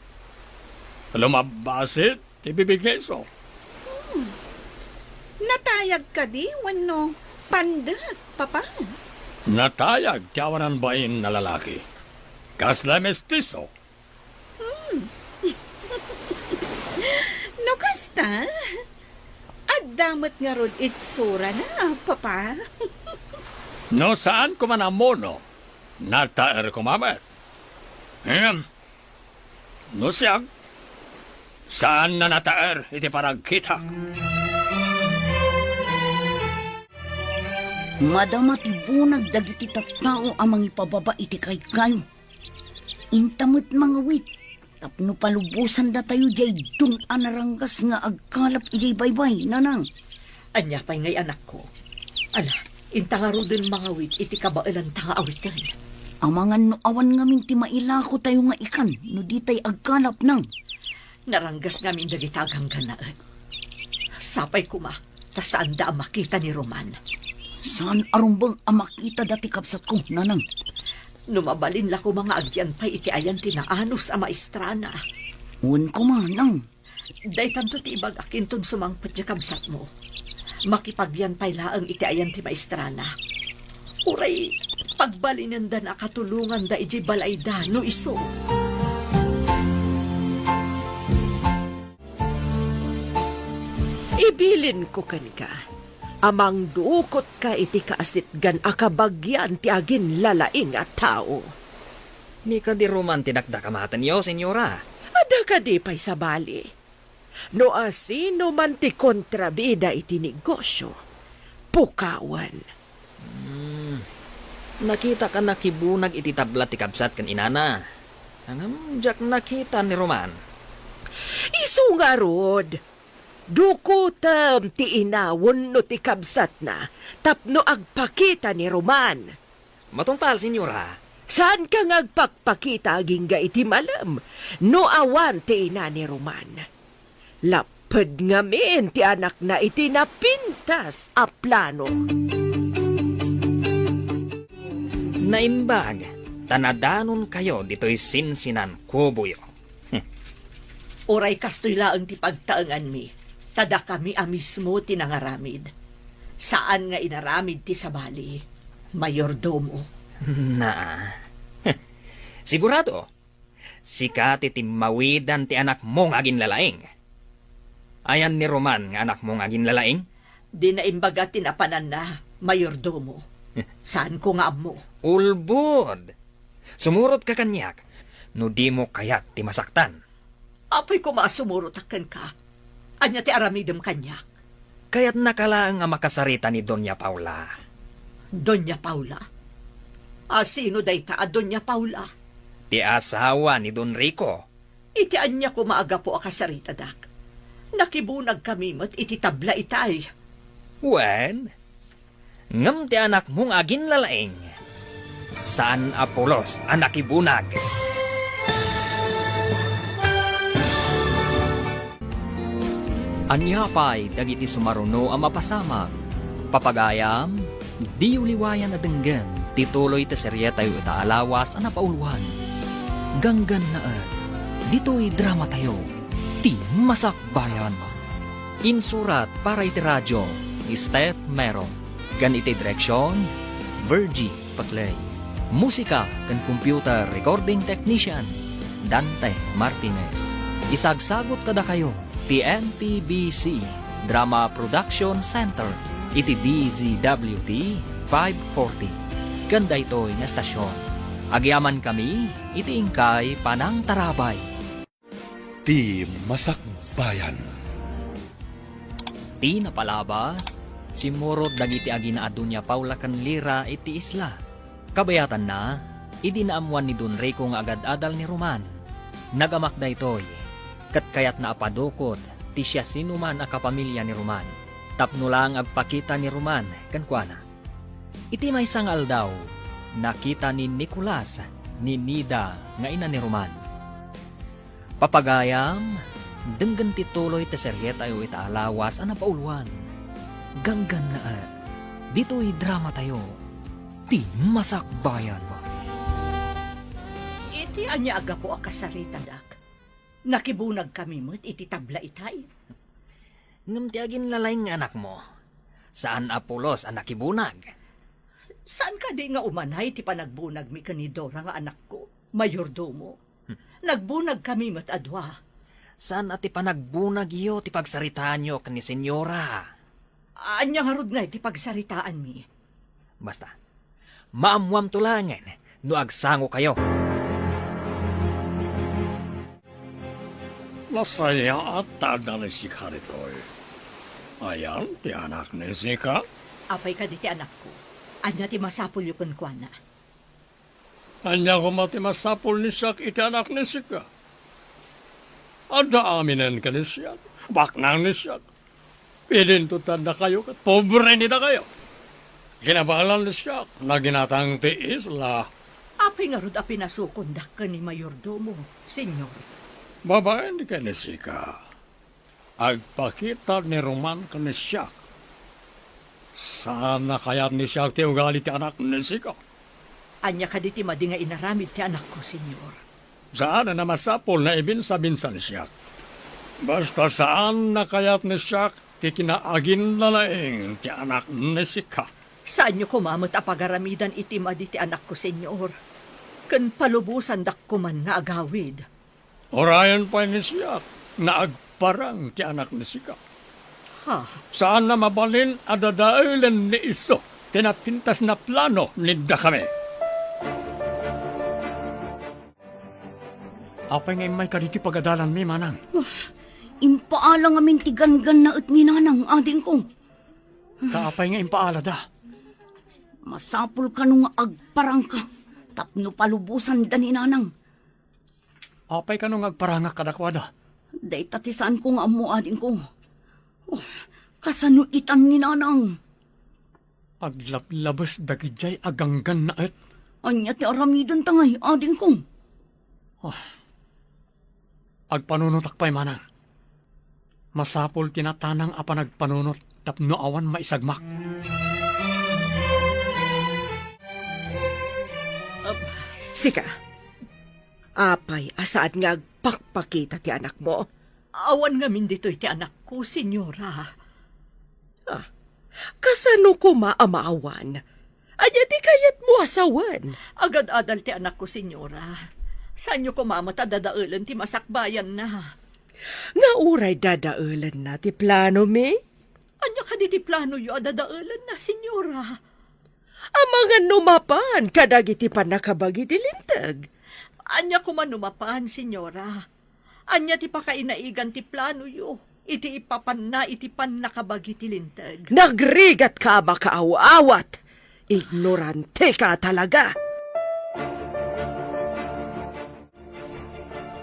Lumabbasit ti bibig ni isu. Hmm. Natayag kadi wenno pandek, Papa? Natayag ti awanan bain a lalaki. Kasla mestiso. Hmm. No kasta, adda met ngarud itsurana, Papa. No saan koma a ammo, no nataer koma met. Ngem, no siak, saan a nataer iti panagkitak. Madama ti bunag dagiti tattao a mangipababa iti kaykayo. Inta met mangawit tapno palubosandatayo diay dun a naranggas nga agkalap idiay baybay, nanang. Ania pay ngay, anakko? Ala, inta ngaruden mangawit iti kabaelanta nga awiten. Amangan no awan ngamin ti mailakotayo nga ikan no ditay agkalap, nang. Naranggas ngamin dagita a ganggannaet. Sapay koma, ta saanda a makita ni Roman. Saan a rumbeng a makita dati kabsatko, nanang. No mabalin la koma nga agyan pay iti ayan ti naanus a maestrana. Wen koma, nang. Daytanto ti ibagak inton sumangpet ti kabsatmo. Makipagyan pay laeng iti ayan ti maestrana. Uray pagbalinendana a katulonganda idiay balayda no isu. Ibilinko kenka a mangdukotka iti kaasitgan a kabagian ti aginlalaing a tao. Ni kadi Roman ti dakdakamatenyo, Senyora? Adda kadi pay sabali? No asino man ti kontrabida iti negosio, pukawen. Hmm. Nakitak a nakibunag iti tabla ti kabsat ken inana. Ngem diak nakita ni Roman. Isu ngarud, dukotem ti ina wenno ti kabsatna tapno agpakita ni Roman. Matungpal, Senyora. Saanka nga agpakpakita agingga iti malem no awan ti ina ni Roman. Lapped ngamin ti anakna iti napintas a plano. Naimbag, ta nadanonkayo ditoy sinsinan kuboyo. Uray kastoy laeng ti pagtaenganmi, ta dakami a mismo ti nangaramid. Saan nga inaramid ti sabali, mayordomo. Naa. Sigurado, sika ti timmawidan ti anakmo nga aginlalaing. Ayan ni Roman nga anakmo nga aginlalaing? Dina imbaga ti napananna, mayordomo. Saanko nga ammo. Ulbod! Sumurotka kaniak no dimo kayat ti masaktan. Apay koma a sumurotak kenka. Ania ti aramidem kaniak? Kayatnaka laeng a makasarita ni Doña Paula. Doña Paula? A sino dayta a Doña Paula? Ti asawa ni Don Rico. Iti ania koma a gapu a kasaritadak? Nakibunagkami met iti tabla itay. Wen, ngem ti anakmo nga aginlalaing, saan a pulos a nakibunag. Ania pay dagiti sumaruno a mapasamak? Papagayam, diyo liwayan a denggen ti tuloy ti serietayo ita a lawas a napauluan, Ganggannaet, ditoy dramatayo, Ti Masakbayan. Insurat para iti radio ni Steph Meron, ken iti direksion, Virgie Paclay. Musika ken computer recording technician, Dante Martinez. Isagsagut kadakayo ti M P B C Drama Production Center iti D Z W T five forty. Ken daytoy nga estasion, agyamankami iti inkay panangtarabay. Ti Masakbayan. Ti napalabas, simmurot dagiti agina a Doña Paula ken Lira iti isla. Kabayatanna, idi naammuan ni Don Rico nga agad-adal ni Roman, nagamak daytoy, ket kayatna a padukod ti siasinoman a kapamilya ni Roman, tapno laeng agpakita ni Roman kenkuana. Iti maysa nga aldaw, nakita ni Nicolas ni Nida nga ina ni Roman. Papagayam, denggen ti tuloy ti serietayo ita a lawas a napauluan. Ganggannaet, ditoy dramatayo, Ti Masakbayan. Iti ania a gapu a kasaritadak? Nakibunagkami met iti tabla itay. Ngem ti aginlalaing nga anakmo, saan a pulos a nakibunag. Saan kadi nga umanay ti panagbunagmi ken ni Dora nga anakko, mayordomo? Nagbunagkami met a dua. Saan a ti panagbunagyo ti pagsaritaanyo ken ni Senyora? Ania ngarud ngay ti pagsaritaanmi? Basta, maammuamto laengen no agsangokayo. Nasayaat ta adda ni sika ditoy. Ayan ti anak ni sika? Apay kadi ti anakko? Ania ti masapulyo kenkuana? Ania koma ti masapul ni siak iti anak ni sika? Adda aminen ken ni siak, baknang ni siak. Idinto ti addakayo ket pobre ni dakayo. Kinabalan ni siak, naginatang ti isla. Apay ngarud a pinasukondak ken ni mayordomo, Señor? Babaen ken ni sika. Agpakita ni Roman ken ni siak. Saan a kayat ni siak ti ugali ti anak ni sika. Ania kadi ti madi nga inaramid ti anakko, Señor? Saan a masapul nga ibinsa-binsa ni siak. Basta saan a kayat ni siak ti kinaaginlalaing ti anak ni sika. Saanyo koma met a pagaramidan iti madi ti anakko, Señor. Ken palubosandak koman nga agawid. Urayen pay ni siak nga agparang ti anak ni sika. Ha? Saan a mabalin a dadaelen ni isu ti napintas nga plano ni dakami. Apay nga immay kaditi pagadalanmi, manang? Wah, impaala ngamin ti ganggannaet ni nanang, adingko. Ta apay nga impaalada? Masapul kano nga agparangka tapno palubosanda ni nanang. Apay kano nga agparangak kadakuada? Dayta ti saanko nga ammo, adingko. Oh, kasano itan ni nanang? Aglablabes dagidiay a ganggannaet. Ania ti aramidenta ngay, adingko? Ah. Agpanunotak pay manang. Masapul ti natanang a panagpanunot tapno awan maisagmak. Sika, apay a saan nga agpakpakita ti anakmo? Awan ngamin ditoy ti anakko, Señora. Ah, kasano koma a maawan? Ania ti kayatmo a sawen? Agad-adal ti anakko, Señora. Saanyo koma met a dadaelen ti masakbayanna. Nga uray dadaelenna ti planomi? Ania kadi ti planoyo a dadaelenna, Señora? Amangan no mapan kadagiti pannakabagi ti Linteg. Ania koma no mapan, Señora? Ania ti pakainaigan ti planoyo iti ipapanna iti pannakabagi ti Linteg? Nagrigatka a makaaw-awat! Ignoranteka talaga!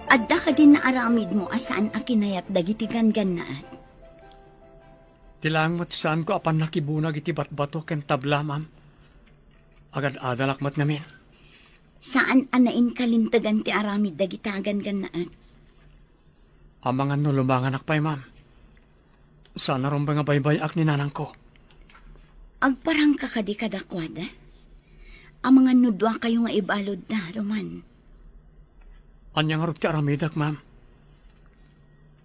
Adda kadin naaramidmo a saan a kinayat dagiti ganggannaet? Ti laeng met saanko a pannakibunag iti batbato ken tabla, ma'am. Agad-adalak met ngamin. Saan a nainkalintegan ti aramid dagita a ganggannaet? Amangan no lumanganak pay, ma'am. Saan a rumbeng a baybay-ak ni nanangko. Agparangka kadi kadakuada? Amangan no duakayo nga ibaludda, Roman. Ania ngarud ti aramidek, ma'am?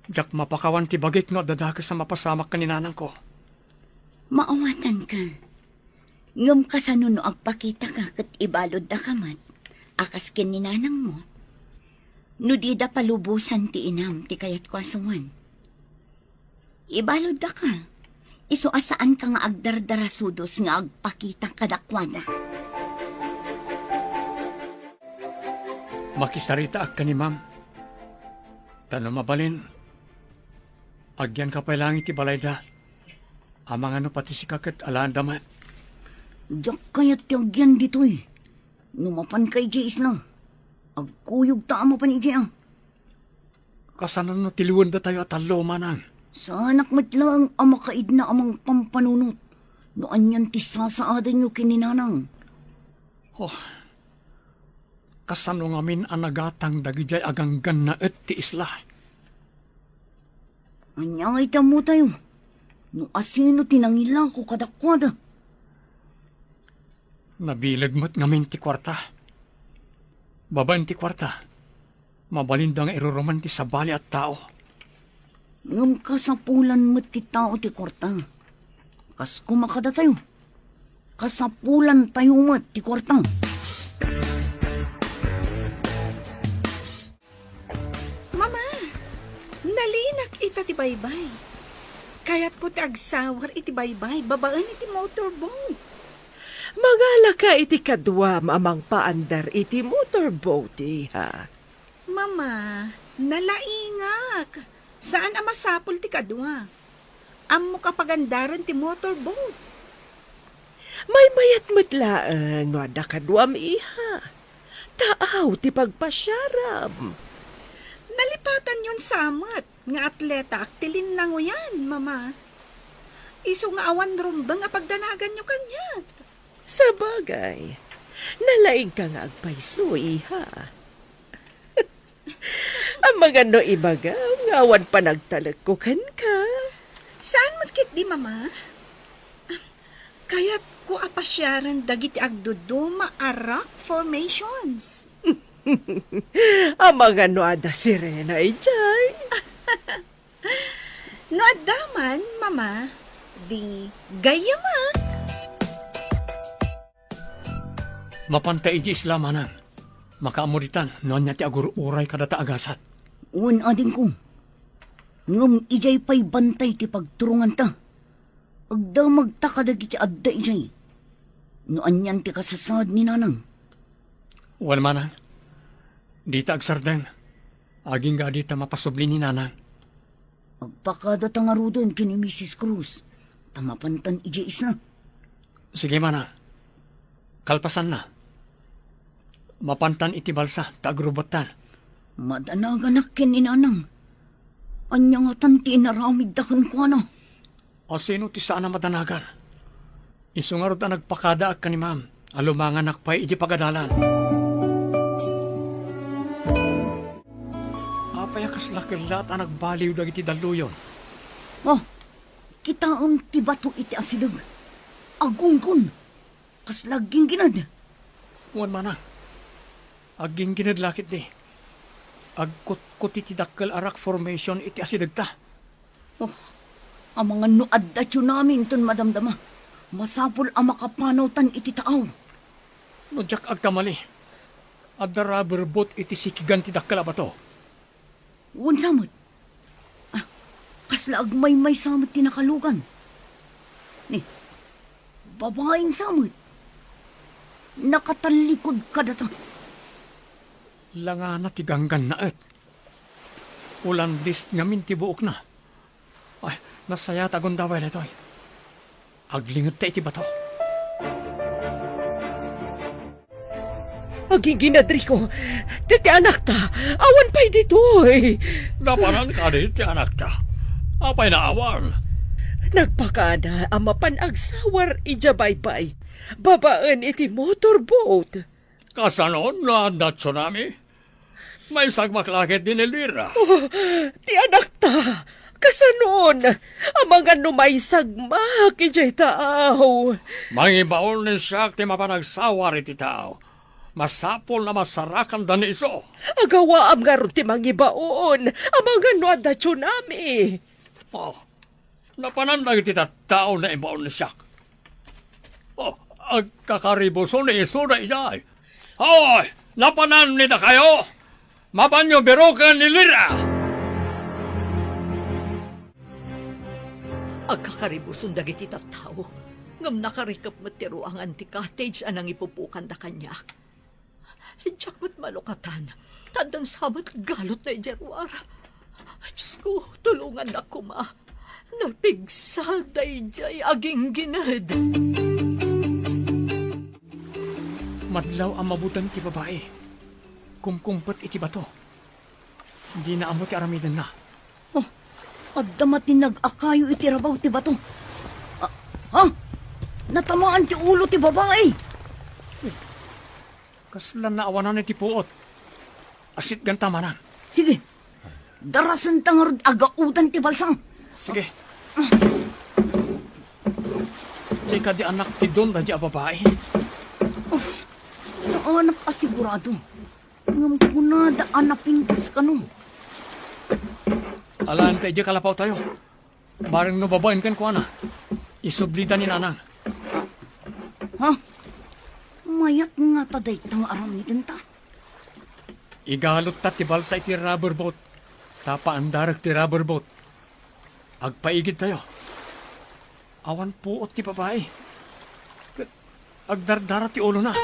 Diak mapakawan ti bagik no adda dakes a mapasamak ken ni nanangko. Maawatanka. Ngem kasano no agpakitaka ket ibaluddaka met a kas ken ni nanangmo? No dida palubosan ti inam ti kayatko a suan, ibaluddaka, isu a saanka nga agdardarasudos nga agpakita kadakuada. Makisaritaak ken ni Ma'am. Ta no mabalin, agyanka pay laeng iti balayda. Amangan no pati sika ket alaanda met. Diak kayat ti agyan ditoy. No mapanka idiay isla, agkuyogta a mapan idiay a. Kasano no tiliwendatayo a tallo, manang? Saanak met laeng a makaidna a mangpampanunot no anian ti sasaadanyo ken ni nanang. Oh, kasano ngamin a nagatang dagidiay a ganggannaet ti isla? Ania nga iti ammotayo no asino ti nangilako kadakuada? Nabileg met ngamin ti kuarta. Babaen ti kuarta, mabalinda nga iruruman ti sabali a tao. Ngem kasapulan met ti tao ti kuarta. Kas koma kadatayo, kasapulantayo met ti kuarta. Mama, nalinak ita ti baybay. Kayatko ti agsawar iti baybay babaen iti motorboat. Mangalaka iti kaduam a mangpaandar iti motorboat, iha. Mama, nalaingak. Saan a masapul ti kadua. Ammok a pagandaren ti motorboat. Maymayat met laeng no adda kaduam, iha. Taaw ti pagpasiaram. Nalipatanyon sa met nga atletaak ti linnangoyan, Mama. Isu nga awan rumbeng a pagdanaganyo kaniak. Sabagay, nalaingka nga agpayso, iha. Amangan no ibagam nga awan panagtalekko kenka. Saan met ketdi, Mama? Kayatko a pasiaren dagiti agduduma a rock formations. Amangan no adda sirena idiay. No adda man, Mama, di gayyamak. Mapanta idiay isla, manang. Makaammo ditan no ania ti agur-uray kadata a gasat. Wen, adingko. Ngem idiay pay bantay ti pagturonganta. Agdamagta kadagiti adda idiay. No anian ti kasasaad ni nanang. Wen, manang. Dita agsardeng. Agingga dita mapasubli ni nanang. Agpakadata ngaruden ken ni Misis Cruz, ta mapantan idiay isla. Sige, manang. Kalpasanna, mapantan iti balsa ta agrubettan. Madanaganak ken ni nanang. Ania ngatan ti inaramidda kenkuana? Asino ti saan a madanagan? Isu ngarud a nagpakadaak ken ni Ma'am a lumanganak pay iti pagadalan. Apay a kasla kellat a nagbaliw dagiti dalluyon? Oh, kitaem ti bato iti asideg. Agunggon. Kasla agginggined. Wen, manang. Agginggined la ketdi. Agkutkuti ti dakkel a rock formation iti asidegta. Oh, amangan no adda tsunami inton madamdama. Masapul a makapanawtan iti taaw. No diak agkamali, adda rubber boat iti sikigan ti dakkel a bato. Wen sa met. Ah, kasla agmaymaysa met ti nakalugan. Ni, babain sa met. Nakatallikod kadata. Langana ti ganggannaet. Ulandis ngamin ti buokna. Ay, nasayaat a gundaway daytoy. Aglingedta iti bato. Agingined, Rico. Ti, ti anakta, awan pay ditoy. Napanan kadi ti anakta? Apay naawan? Nagpakada a mapan agsawar idiay baybay, babaen iti motorboat. Kasanon no adda tsunami? Maisagmak la ketdi ni Elvira. Oh, ti anakta, kasanon? Amangan no maisagmak idiay taaw. Mangibaon ni siak ti mapan agsawar iti taaw. Masapul a masarakanda ni isu. Agawaam ngarud ti mangibaon. Amangan no adda tsunami. Oh, napanan dagiti tattao naibaon ni siak. Oh, Agkakaribuson isuda idiay. Hoy, napanan ni dakayo! Mapanyo biroken ni Lira! Agkakaribuson dagiti tattao, ngem nakarikep met ti ruangan ti cottage a nangipupukanda kaniak. Diak met malukatan, ta addan sa met galotna idiay ruar. Diosko, tulongannak koma. Napigsa daydiay aginggined. Madlaw a mabuteng ti babai. Kumkumpet iti bato. Dina ammo ti aramidenna. Oh, adda matinag a kayo iti rabaw ti bato. Ah, ha? Natamaan ti ulo ti babai. Kasla naawanan iti puot. Asitganta manen. Sige. Darasenta ngarud a gaodan ti balsa. Sige. Diay kadi annak ti don daydiay a babai. Oh, saanak a sigurado. Ngem kunada a napintas kano. Alaanta idiay kalapawtayo. Bareng no babaen kenkuana, isublita ni Nanang. Ha? Mayat ngata dayta nga aramidenta? Igalotta ti balsa iti rubber boat. Ta paandarek ti rubber boat. Agpaigidtayo. Awan puot ti babai. Ket agdardara ti ulona.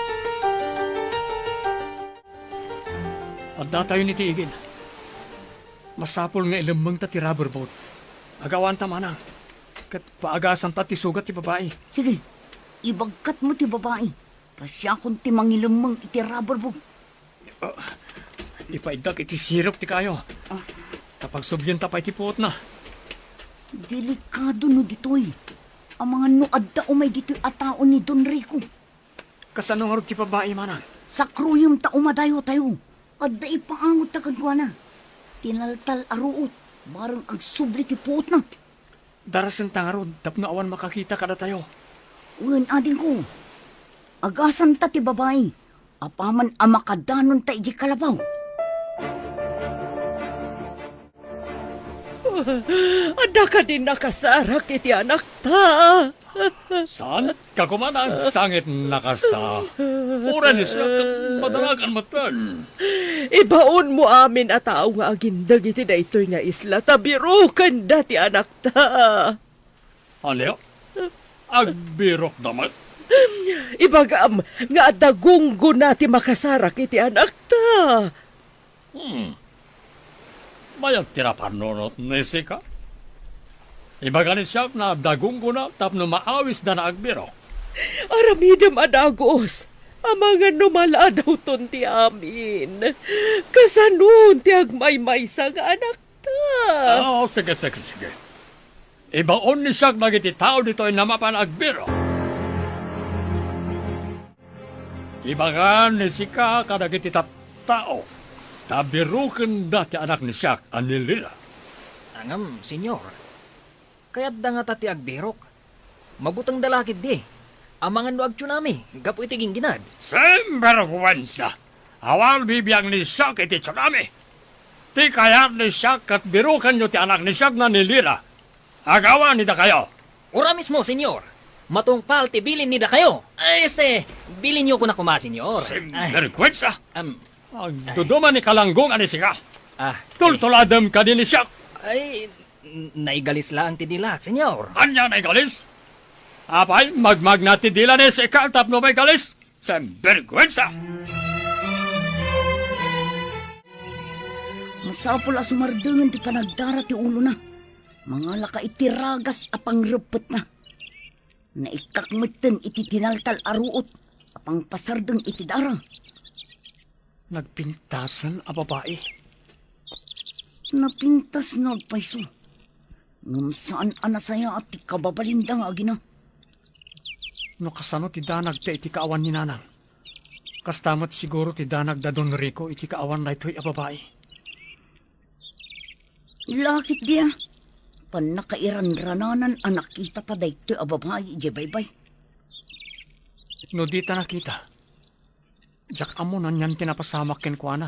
Addatayon iti igid. Masapul nga ilemmengta ti rubber boat. Agawanta manen. Ket paagasanta ti sugat ti babai. Sige, ibagkatmo ti babai. Ta siakon ti mangilemmeng iti rubber boat. Ah, ipaiddak iti sirok ti kayo. Ah. Ta pagsublienta pay ti puotna. Delikado no ditoy. Amangan no adda umay ditoy a tao ni Don Rico. Kasano ngarud ti babai, manang? Sakruyem ta umadayo tayo. Adda ipaangotta kenkuana. Tinaltal a ruot, bareng agsubli ti puotna. Darasenta ngarud tapno awan makakita kadatayo. Wen, adingko. Agasanta ti babai. Apaman a makadanonta idiay kalapaw. Adda kadi nakasarak iti anakta? Saan ka koma naagsangit a kasta? Uray ni siak ket madaragan metten. Ibaonmo amin a tao nga agindeg iti daytoy nga isla ta birokenda ti anakta. Ania? Agbirokda met? Ibagam nga adda gunggona ti makasarak iti anakta. Hmm. Mayat ti napannunot ni Sika. Ibaga ni siak nga adda gunggona tapno maawisda nga agbirok. Aramidem a dagus. Amangan no maladawton ti amin. Kasanon ti agmaymaysa nga anakta? Oh, sige, sige, sige. Ibaon ni siak dagiti tao ditoy nga mapan agbirok. Ibaga ni Sika kadagiti tattao ta birokenda ti anak ni siak a ni Lira. Ngem, Señor, kayatda ngata ti agbirok. Mabutengda la ketdi. Amangan no agtsunami gapu iti gingginad. Sinberguensa! Awan bibiang ni siak iti tsunami. Ti kayat ni siak ket birokenyo ti anak ni siak nga ni Lira. Agawan ni dakayo. Ura mismo, Señor. Matungpal ti bilin ni dakayo. Ay, este, bilinyo koma, Señor. Sinberguensa! Em, Agduduma ni kalanggong a ni Sika. Ah, tultuladem kadi ni siak. Ay, n-, naigalis laeng ti dilak, Señor. Ania naigalis? Apay, magmagna ti dila ni Sika tapno maigalis? Sinberguensa! Masapul a sumardengen ti panagdara ti ulona. Mangalaka iti ragas a pangreppetna. Naikkak metten iti tinaltal a ruot a pangpasardeng iti dara. Nagpintasen a babai. Napintas nga agpayso. Ngem saan a nasayaat ti kababalinda nga agina. No kasano ti danagda iti kaawan ni Nanang, kasta met siguro ti danagda Don Rico iti kaawan daytoy a babai. Lakit dia, pannakairanrananan a nakitata daytoy a babai idiay baybay. No dita nakita, diak ammo no anian ti napasamak kenkuana.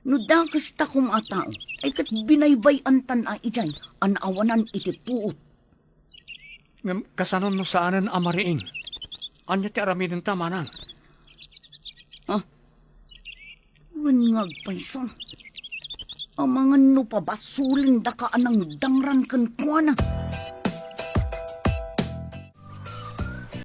No dakes ta koma a tao, ay ket binaybay-antan a idiay a naawanan iti puot. Ngem kasano no saanen a mariing? Ania ti aramidenta, manang? Ah, wen nga agpayso. Amangan no pabasolendaka a nangdangran kenkuana.